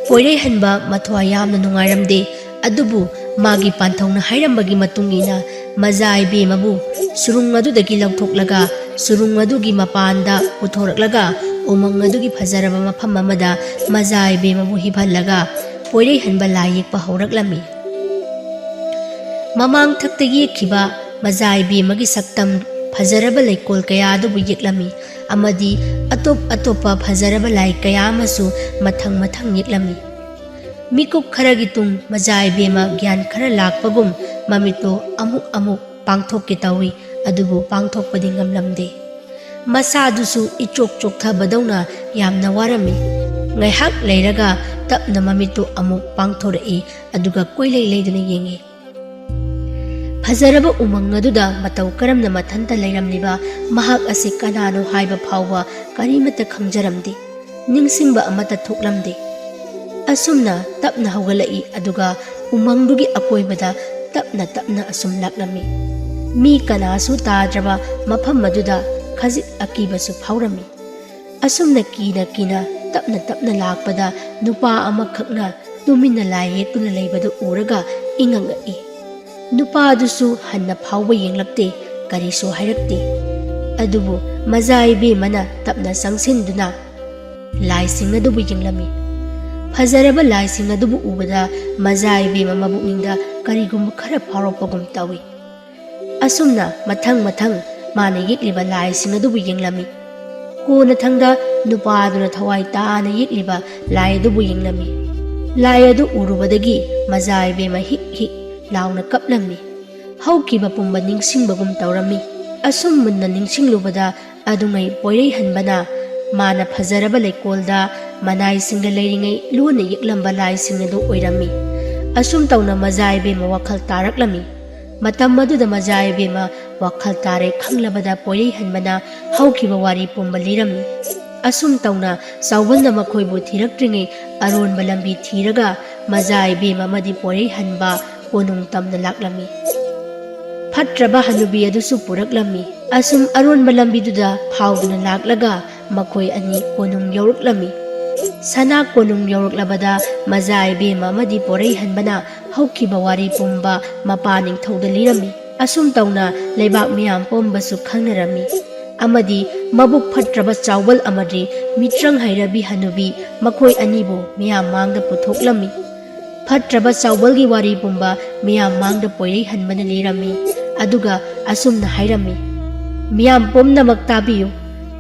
ꯄꯣꯏꯔꯩꯍꯟꯕ ꯃꯊ꯭ꯋꯥꯏ ꯌꯥꯝꯅ ꯅꯨꯡꯉꯥꯏꯔꯝꯗꯦ, ꯑꯗꯨꯕꯨ ꯃꯥꯒꯤ ꯄꯥꯟꯊꯧꯅ ꯍꯥꯏꯔꯝꯕꯒꯤ ꯃꯇꯨꯡ ꯏꯟꯅ ꯃꯖꯥ ꯏꯕꯦꯝꯃꯕꯨ ꯁꯨꯔꯨꯡ ꯑꯗꯨꯗꯒꯤ ꯂꯧꯊꯣꯛꯂꯒ ꯁꯨꯔꯨꯡ ꯑꯗꯨꯒꯤ ꯃꯄꯥꯟꯗ ꯄꯨꯊꯣꯔꯛꯂꯒ ꯎꯃꯪ ꯑꯗꯨꯒꯤ ꯐꯖꯔꯕ ꯃꯐꯝ ꯑꯃꯗ ꯃꯖꯥ ꯏꯕꯦꯝꯃꯕꯨ ꯍꯤꯞꯍꯜꯂꯒ ꯄꯣꯏꯔꯩꯍꯟꯕ ꯂꯥꯏ ꯌꯦꯛꯄ ꯍꯧꯔꯛꯂꯝꯃꯤ꯫ ꯃꯃꯥꯡ ꯊꯛꯇ ꯌꯦꯛꯈꯤꯕ ꯃꯖꯥ ꯏꯕꯦꯝꯃꯒꯤ ꯁꯛꯇꯝ ꯐꯖꯔꯕ ꯂꯩꯀꯣꯜ ꯀꯌꯥ ꯑꯗꯨꯕꯨ ꯌꯦꯛꯂꯝꯃꯤ ꯑꯃꯗꯤ ꯑꯇꯣꯞ ꯑꯇꯣꯞꯄ ꯐꯖꯔꯕ ꯂꯥꯏ ꯀꯌꯥ ꯑꯃꯁꯨ ꯃꯊꯪ ꯃꯊꯪ ꯌꯦꯛꯂꯝꯃꯤ꯫ ꯃꯤꯀꯨꯞ ꯈꯔꯒꯤ ꯇꯨꯡ ꯃꯖꯥ ꯏꯕꯦꯝꯃ ꯒ꯭ꯌꯥꯟ ꯈꯔ ꯂꯥꯛꯄꯒꯨꯝ ꯃꯃꯤꯠꯇꯣ ꯑꯃꯨꯛ ꯑꯃꯨꯛ ꯄꯥꯡꯊꯣꯛꯀꯦ ꯇꯧꯏ, ꯑꯗꯨꯕꯨ ꯄꯥꯡꯊꯣꯛꯄꯗꯤ ꯉꯝꯂꯝꯗꯦ꯫ ꯃꯁꯥꯗꯨꯁꯨ ꯏꯆꯣꯛ ꯆꯣꯛꯊꯕꯗꯧꯅ ꯌꯥꯝꯅ ꯋꯥꯔꯝꯃꯤ꯫ ꯉꯥꯏꯍꯥꯛ ꯂꯩꯔꯒ ꯇꯞꯅ ꯃꯃꯤꯠꯇꯨ ꯑꯃꯨꯛ ꯄꯥꯡꯊꯣꯔꯛꯏ, ꯑꯗꯨꯒ ꯀꯣꯏꯂꯩ ꯂꯩꯗꯨꯅ ꯌꯦꯡꯉꯤ꯫ ꯐꯖꯔꯕ ꯎꯃꯪ ꯑꯗꯨꯗ ꯃꯇꯧ ꯀꯔꯝꯅ ꯃꯊꯟꯇ ꯂꯩꯔꯝꯂꯤꯕ ꯃꯍꯥꯛ ꯑꯁꯤ ꯀꯅꯥꯅꯣ ꯍꯥꯏꯕ ꯐꯥꯎꯕ ꯀꯔꯤꯃꯠꯇ ꯈꯪꯖꯔꯝꯗꯦ꯫ ꯅꯤꯡꯁꯤꯡꯕ ꯑꯃꯠꯇ ꯊꯣꯛꯂꯝꯗꯦ꯫ ꯑꯁꯨꯝꯅ ꯇꯞꯅ ꯍꯧꯒꯠꯂꯛꯏ, ꯑꯗꯨꯒ ꯎꯃꯪꯗꯨꯒꯤ ꯑꯀꯣꯏꯕꯗ ꯇꯞꯅ ꯇꯞꯅ ꯑꯁꯨꯝ ꯂꯥꯛꯂꯝꯃꯤ꯫ ꯃꯤ ꯀꯅꯥꯁꯨ ꯇꯥꯗ꯭ꯔꯕ ꯃꯐꯝ ꯑꯗꯨꯗ ꯈꯖꯤꯛ ꯑꯀꯤꯕꯁꯨ ꯐꯥꯎꯔꯝꯃꯤ꯫ ꯑꯁꯨꯝꯅ ꯀꯤꯅ ꯀꯤꯅ ꯇꯞꯅ ꯇꯞꯅ ꯂꯥꯛꯄꯗ ꯅꯨꯄꯥ ꯑꯃꯈꯛꯅ ꯇꯨꯃꯤꯟꯅ ꯂꯥꯏ ꯌꯦꯛꯇꯨꯅ ꯂꯩꯕꯗꯨ ꯎꯔꯒ ꯏꯉꯛ ꯉꯛꯏ꯫ ꯅꯨꯄꯥꯗꯨꯁꯨ ꯍꯟꯅ ꯐꯥꯎꯕ ꯌꯦꯡꯂꯛꯇꯦ, ꯀꯔꯤꯁꯨ ꯍꯥꯏꯔꯛꯇꯦ꯫ ꯑꯗꯨꯕꯨ ꯃꯖꯥ ꯏꯕꯦꯝꯃꯅ ꯇꯞꯅ ꯆꯪꯁꯤꯟꯗꯨꯅ ꯂꯥꯏꯁꯤꯡ ꯑꯗꯨꯕꯨ ꯌꯦꯡꯂꯝꯃꯤ꯫ ꯐꯖꯔꯕ ꯂꯥꯏꯁꯤꯡ ꯑꯗꯨꯕꯨ ꯎꯕꯗ ꯃꯖꯥ ꯏꯕꯦꯝꯃ ꯃꯕꯨꯛꯅꯤꯡꯗ ꯀꯔꯤꯒꯨꯝꯕ ꯈꯔ ꯐꯥꯎꯔꯛꯄꯒꯨꯝ ꯇꯧꯏ꯫ ꯑꯁꯨꯝꯅ ꯃꯊꯪ ꯃꯊꯪ ꯃꯥꯅ ꯌꯦꯛꯂꯤꯕ ꯂꯥꯏꯁꯤꯡ ꯑꯗꯨꯕꯨ ꯌꯦꯡꯂꯝꯃꯤ꯫ ꯀꯣꯟꯅꯊꯪꯗ ꯅꯨꯄꯥꯗꯨꯅ ꯊꯋꯥꯏ ꯇꯥꯅ ꯌꯦꯛꯂꯤꯕ ꯂꯥꯏ ꯑꯗꯨꯕꯨ ꯌꯦꯡꯂꯝꯃꯤ꯫ ꯂꯥꯏ ꯑꯗꯨ ꯎꯔꯨꯕꯗꯒꯤ ꯃꯖꯥ ꯏꯕꯦꯝꯃ ꯍꯤꯛ ꯍꯤꯛ ꯂꯥꯎꯅ ꯀꯞꯂꯝꯃꯤ꯫ ꯍꯧꯈꯤꯕ ꯄꯨꯝꯕ ꯅꯤꯡꯁꯤꯡꯕꯒꯨꯝ ꯇꯧꯔꯝꯃꯤ꯫ ꯑꯁꯨꯝ ꯃꯨꯟꯅ ꯅꯤꯡꯁꯤꯡꯂꯨꯕꯗ ꯑꯗꯨꯉꯩ ꯄꯣꯏꯔꯩꯍꯟꯕꯅ ꯃꯥꯅ ꯐꯖꯔꯕ ꯂꯩꯀꯣꯜꯗ ꯃꯅꯥꯏꯁꯤꯡꯗ ꯂꯩꯔꯤꯉꯩ ꯂꯣꯟꯅ ꯌꯦꯛꯂꯝꯕ ꯂꯥꯏꯁꯤꯡ ꯑꯗꯨ ꯑꯣꯏꯔꯝꯃꯤ꯫ ꯑꯁꯨꯝ ꯇꯧꯅ ꯃꯖꯥ ꯏꯕꯦꯝꯃ ꯋꯥꯈꯜ ꯇꯥꯔꯛꯂꯝꯃꯤ꯫ ꯃꯇꯝ ꯑꯗꯨꯗ ꯃꯖꯥ ꯏꯕꯦꯝꯃ ꯋꯥꯈꯜ ꯇꯥꯔꯦ ꯈꯪꯂꯕꯗ ꯄꯣꯏꯔꯩꯍꯟꯕꯅ ꯍꯧꯈꯤꯕ ꯋꯥꯔꯤ ꯄꯨꯝꯕ ꯂꯤꯔꯝꯃꯤ꯫ ꯑꯁꯨꯝ ꯇꯧꯅ ꯆꯥꯎꯕꯜꯅ ꯃꯈꯣꯏꯕꯨ ꯊꯤꯔꯛꯇ꯭ꯔꯤꯉꯩ ꯑꯔꯣꯟꯕ ꯂꯝꯕꯤ ꯊꯤꯔꯒ ꯃꯖꯥ ꯏꯕꯦꯝꯃ ꯑꯃꯗꯤ ꯄꯣꯏꯔꯩꯍꯟꯕ ꯀꯣꯅꯨꯡ ꯇꯝꯅ ꯂꯥꯛꯂꯝꯃꯤ꯫ ꯐꯠꯇ꯭ꯔꯕ ꯍꯅꯨꯕꯤ ꯑꯗꯨꯁꯨ ꯄꯨꯔꯛꯂꯝꯃꯤ꯫ ꯑꯁꯨꯝ ꯑꯔꯣꯟꯕ ꯂꯝꯕꯤꯗꯨꯗ ꯐꯥꯎꯗꯨꯅ ꯂꯥꯛꯂꯒ ꯃꯈꯣꯏ ꯑꯅꯤ ꯀꯣꯅꯨꯡ ꯌꯧꯔꯛꯂꯝꯃꯤ꯫ ꯁꯅꯥ ꯀꯣꯅꯨꯡ ꯌꯧꯔꯛꯂꯕꯗ ꯃꯖꯥ ꯏꯕꯦꯝꯃ ꯑꯃꯗꯤ ꯄꯣꯔꯩꯍꯟꯕꯅ ꯍꯧꯈꯤꯕ ꯋꯥꯔꯤ ꯄꯨꯝꯕ ꯃꯄꯥ ꯅꯤꯡꯊꯧꯗ ꯂꯤꯔꯝꯃꯤ꯫ ꯑꯁꯨꯝ ꯇꯧꯅ ꯂꯩꯕꯥꯛ ꯃꯤꯌꯥꯝ ꯄꯨꯝꯕꯁꯨ ꯈꯪꯅꯔꯝꯃꯤ꯫ ꯑꯃꯗꯤ ꯃꯕꯨꯛ ꯐꯠꯇ꯭ꯔꯕ ꯆꯥꯎꯕꯜ ꯑꯃꯗꯤ ꯃꯤꯇ꯭ꯔꯪ ꯍꯩꯔꯕꯤ ꯍꯅꯨꯕꯤ ꯃꯈꯣꯏ ꯑꯅꯤꯕꯨ ꯃꯤꯌꯥꯝ ꯃꯥꯡꯗ ꯄꯨꯊꯣꯛꯂꯝꯃꯤ꯫ ꯐꯠꯇ꯭ꯔꯕ ꯆꯥꯎꯕꯜꯒꯤ ꯋꯥꯔꯤ ꯄꯨꯝꯕ ꯃꯤꯌꯥꯝ ꯃꯥꯡꯗ ꯄꯣꯏꯔꯩꯍꯟꯕꯅ ꯂꯤꯔꯝꯃꯤ꯫ ꯑꯗꯨꯒ ꯑꯁꯨꯝꯅ ꯍꯥꯏꯔꯝꯃꯤ, "ꯃꯤꯌꯥꯝ ꯄꯨꯝꯅꯃꯛ ꯇꯥꯕꯤꯌꯨ꯫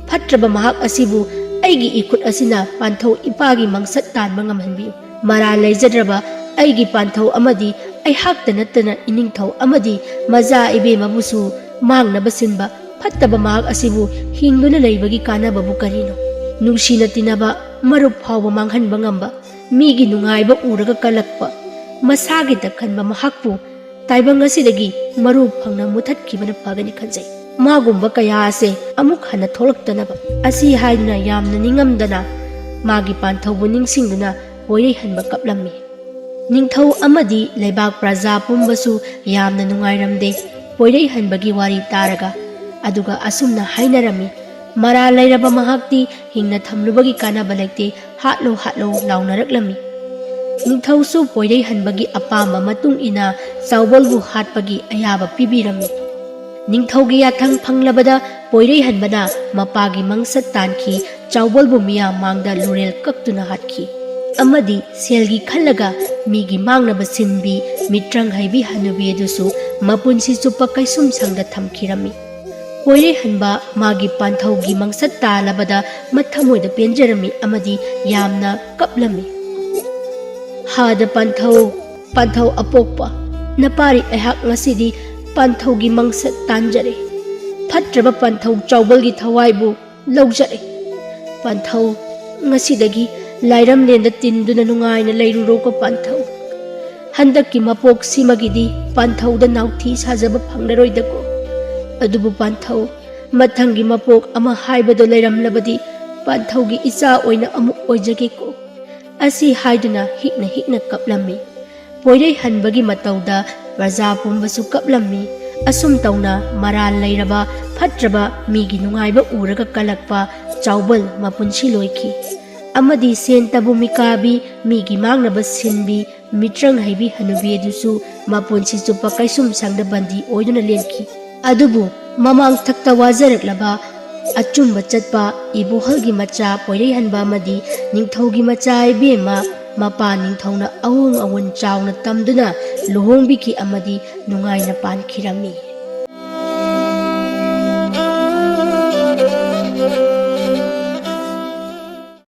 ꯐꯠꯇ꯭ꯔꯕ ꯃꯍꯥꯛ ꯑꯁꯤꯕꯨ ꯑꯩꯒꯤ ꯏꯈꯨꯠ ꯑꯁꯤꯅ ꯄꯥꯟꯊꯧ ꯏꯄꯥꯒꯤ ꯃꯪꯁꯠ ꯇꯥꯟꯕ ꯉꯝꯍꯟꯕꯤꯌꯨ꯫ ꯃꯔꯥꯜ ꯂꯩꯖꯗ꯭ꯔꯕ ꯑꯩꯒꯤ ꯄꯥꯟꯊꯧ ꯑꯃꯗꯤ ꯑꯩꯍꯥꯛꯇ ꯅꯠꯇꯅ ꯏꯅꯤꯡꯊꯧ ꯑꯃꯗꯤ ꯃꯖꯥ ꯏꯕꯦꯝꯃꯕꯨꯁꯨ ꯃꯥꯡꯅꯕ ꯁꯤꯟꯕ ꯐꯠꯇꯕ ꯃꯍꯥꯛ ꯑꯁꯤꯕꯨ ꯍꯤꯡꯗꯨꯅ ꯂꯩꯕꯒꯤ ꯀꯥꯟꯅꯕꯕꯨ ꯀꯔꯤꯅꯣ? ꯅꯨꯡꯁꯤꯅ ꯇꯤꯟꯅꯕ ꯃꯔꯨꯞ ꯐꯥꯎꯕ ꯃꯥꯡꯍꯟꯕ ꯉꯝꯕ, ꯃꯤꯒꯤ ꯅꯨꯡꯉꯥꯏꯕ ꯎꯔꯒ ꯀꯜꯂꯛꯄ, ꯃꯁꯥꯒꯤꯇ ꯈꯟꯕ ꯃꯍꯥꯛꯄꯨ ꯇꯥꯏꯕꯪ ꯑꯁꯤꯗꯒꯤ ꯃꯔꯨ ꯐꯪꯅ ꯃꯨꯊꯠꯈꯤꯕꯅ ꯐꯒꯅꯤ ꯈꯟꯖꯩ꯫ ꯃꯥꯒꯨꯝꯕ ꯀꯌꯥ ꯑꯁꯦ ꯑꯃꯨꯛ ꯍꯟꯅ ꯊꯣꯛꯂꯛꯇꯅꯕ"꯫ ꯑꯁꯤ ꯍꯥꯏꯗꯨꯅ ꯌꯥꯝꯅ ꯅꯤꯡꯉꯝꯗꯅ ꯃꯥꯒꯤ ꯄꯥꯟꯊꯧꯕꯨ ꯅꯤꯡꯁꯤꯡꯗꯨꯅ ꯄꯣꯏꯔꯩꯍꯟꯕ ꯀꯞꯂꯝꯃꯤ꯫ ꯅꯤꯡꯊꯧ ꯑꯃꯗꯤ ꯂꯩꯕꯥꯛ ꯄ꯭ꯔꯖꯥ ꯄꯨꯝꯕꯁꯨ ꯌꯥꯝꯅ ꯅꯨꯡꯉꯥꯏꯔꯝꯗꯦ ꯄꯣꯏꯔꯩꯍꯟꯕꯒꯤ ꯋꯥꯔꯤ ꯇꯥꯔꯒ꯫ ꯑꯗꯨꯒ ꯑꯁꯨꯝꯅ ꯍꯥꯏꯅꯔꯝꯃꯤ, "ꯃꯔꯥꯜ ꯂꯩꯔꯕ ꯃꯍꯥꯛꯇꯤ ꯍꯤꯡꯅ ꯊꯝꯂꯨꯕꯒꯤ ꯀꯥꯟꯅꯕ ꯂꯩꯇꯦ, ꯍꯥꯠꯂꯣ ꯍꯥꯠꯂꯣ" ꯂꯥꯎꯅꯔꯛꯂꯝꯃꯤ꯫ ꯅꯤꯡꯊꯧꯁꯨ ꯄꯣꯏꯔꯩꯍꯟꯕꯒꯤ ꯑꯄꯥꯝꯕ ꯃꯇꯨꯡ ꯏꯟꯅ ꯆꯥꯎꯕꯜꯕꯨ ꯍꯥꯠꯄꯒꯤ ꯑꯌꯥꯕ ꯄꯤꯕꯤꯔꯝꯃꯤ꯫ ꯅꯤꯡꯊꯧꯒꯤ ꯌꯥꯊꯪ ꯐꯪꯂꯕꯗ ꯄꯣꯏꯔꯩꯍꯟꯕꯅ ꯃꯄꯥꯒꯤ ꯃꯪꯁꯠ ꯇꯥꯟꯈꯤ, ꯆꯥꯎꯕꯜꯕꯨ ꯃꯤꯌꯥꯝ ꯃꯥꯡꯗ ꯂꯨꯔꯦꯜ ꯀꯛꯇꯨꯅ ꯍꯥꯠꯈꯤ꯫ ꯑꯃꯗꯤ ꯁꯦꯜꯒꯤ ꯈꯜꯂꯒ ꯃꯤꯒꯤ ꯃꯥꯡꯅꯕ ꯁꯤꯟꯕꯤ ꯃꯤꯇ꯭ꯔꯪ ꯍꯩꯕꯤ ꯍꯅꯨꯕꯤ ꯑꯗꯨꯁꯨ ꯃꯄꯨꯟꯁꯤ ꯆꯨꯞꯄ ꯀꯩꯁꯨꯝꯁꯪꯗ ꯊꯝꯈꯤꯔꯝꯃꯤ꯫ ꯄꯣꯏꯔꯩꯍꯟꯕ ꯃꯥꯒꯤ ꯄꯥꯟꯊꯧꯒꯤ ꯃꯪꯁꯠ ꯇꯥꯂꯕꯗ ꯃꯊꯃꯣꯏꯗ ꯄꯦꯟꯖꯔꯝꯃꯤ ꯑꯃꯗꯤ ꯌꯥꯝꯅ ꯀꯞꯂꯝꯃꯤ꯫ ꯍꯥꯗ ꯄꯥꯟꯊꯧ, ꯄꯥꯟꯊꯧ ꯑꯄꯣꯛꯄ, ꯅꯄꯥꯔꯤ ꯑꯩꯍꯥꯛ ꯉꯁꯤꯗꯤ ꯄꯥꯟꯊꯧꯒꯤ ꯃꯪꯁꯠ ꯇꯥꯟꯖꯔꯦ꯫ ꯐꯠꯇ꯭ꯔꯕ ꯄꯥꯟꯊꯧ ꯆꯥꯎꯕꯜꯒꯤ ꯊꯋꯥꯏꯕꯨ ꯂꯧꯖꯔꯦ꯫ ꯄꯥꯟꯊꯧ, ꯉꯁꯤꯗꯒꯤ ꯂꯥꯏꯔꯝꯂꯦꯟꯗ ꯇꯤꯟꯗꯨꯅ ꯅꯨꯡꯉꯥꯏꯅ ꯂꯩꯔꯨꯔꯣꯀꯣ ꯄꯥꯟꯊꯧ꯫ ꯍꯟꯗꯛꯀꯤ ꯃꯄꯣꯛꯁꯤꯃꯒꯤꯗꯤ ꯄꯥꯟꯊꯧꯗ ꯅꯥꯎꯊꯤ ꯁꯥꯖꯕ ꯐꯪꯂꯔꯣꯏꯗꯀꯣ꯫ ꯑꯗꯨꯕꯨ ꯄꯥꯟꯊꯧ, ꯃꯊꯪꯒꯤ ꯃꯄꯣꯛ ꯑꯃ ꯍꯥꯏꯕꯗꯣ ꯂꯩꯔꯝꯂꯕꯗꯤ ꯄꯥꯟꯊꯧꯒꯤ ꯏꯆꯥ ꯑꯣꯏꯅ ꯑꯃꯨꯛ ꯑꯣꯏꯖꯒꯦꯀꯣ꯫ ꯑꯁꯤ ꯍꯥꯏꯗꯨꯅ ꯍꯤꯛꯅ ꯍꯤꯛꯅ ꯀꯞꯂꯝꯃꯤ꯫ ꯄꯣꯏꯔꯩꯍꯟꯕꯒꯤ ꯃꯇꯧꯗ ꯄ꯭ꯔꯖꯥ ꯄꯨꯝꯕꯁꯨ ꯀꯞꯂꯝꯃꯤ꯫ ꯑꯁꯨꯝ ꯇꯧꯅ ꯃꯔꯥꯜ ꯂꯩꯔꯕ ꯐꯠꯇ꯭ꯔꯕ ꯃꯤꯒꯤ ꯅꯨꯡꯉꯥꯏꯕ ꯎꯔꯒ ꯀꯜꯂꯛꯄ ꯆꯥꯎꯕꯜ ꯃꯄꯨꯟꯁꯤ ꯂꯣꯏꯈꯤ꯫ ꯑꯃꯗꯤ ꯁꯦꯟꯇꯕꯨ ꯃꯤꯀꯥꯕꯤ, ꯃꯤꯒꯤ ꯃꯥꯡꯅꯕ ꯁꯤꯟꯕꯤ, ꯃꯤꯇ꯭ꯔꯪ ꯍꯩꯕꯤ ꯍꯅꯨꯕꯤ ꯑꯗꯨꯁꯨ ꯃꯄꯨꯟꯁꯤ ꯆꯨꯞꯄ ꯀꯩꯁꯨꯝꯁꯪꯗ ꯕꯟꯗꯤ ꯑꯣꯏꯗꯨꯅ ꯂꯦꯟꯈꯤ꯫ ꯑꯗꯨꯕꯨ ꯃꯃꯥꯡꯊꯛꯇ ꯋꯥꯖꯔꯛꯂꯕ ꯑꯆꯨꯝꯕ ꯆꯠꯄ ꯏꯕꯣꯍꯜꯒꯤ ꯃꯆꯥ ꯄꯣꯏꯔꯩꯍꯟꯕ ꯑꯃꯗꯤ ꯅꯤꯡꯊꯧꯒꯤ ꯃꯆꯥ ꯏꯕꯦꯝꯃ ꯃꯄꯥ ꯅꯤꯡꯊꯧꯅ ꯑꯑꯣꯡ ꯑꯑꯣꯟ ꯆꯥꯎꯅ ꯇꯝꯗꯨꯅ ꯂꯨꯍꯣꯡꯕꯤꯈꯤ ꯑꯃꯗꯤ ꯅꯨꯡꯉꯥꯏꯅ ꯄꯥꯟꯈꯤꯔꯝꯃꯤ꯫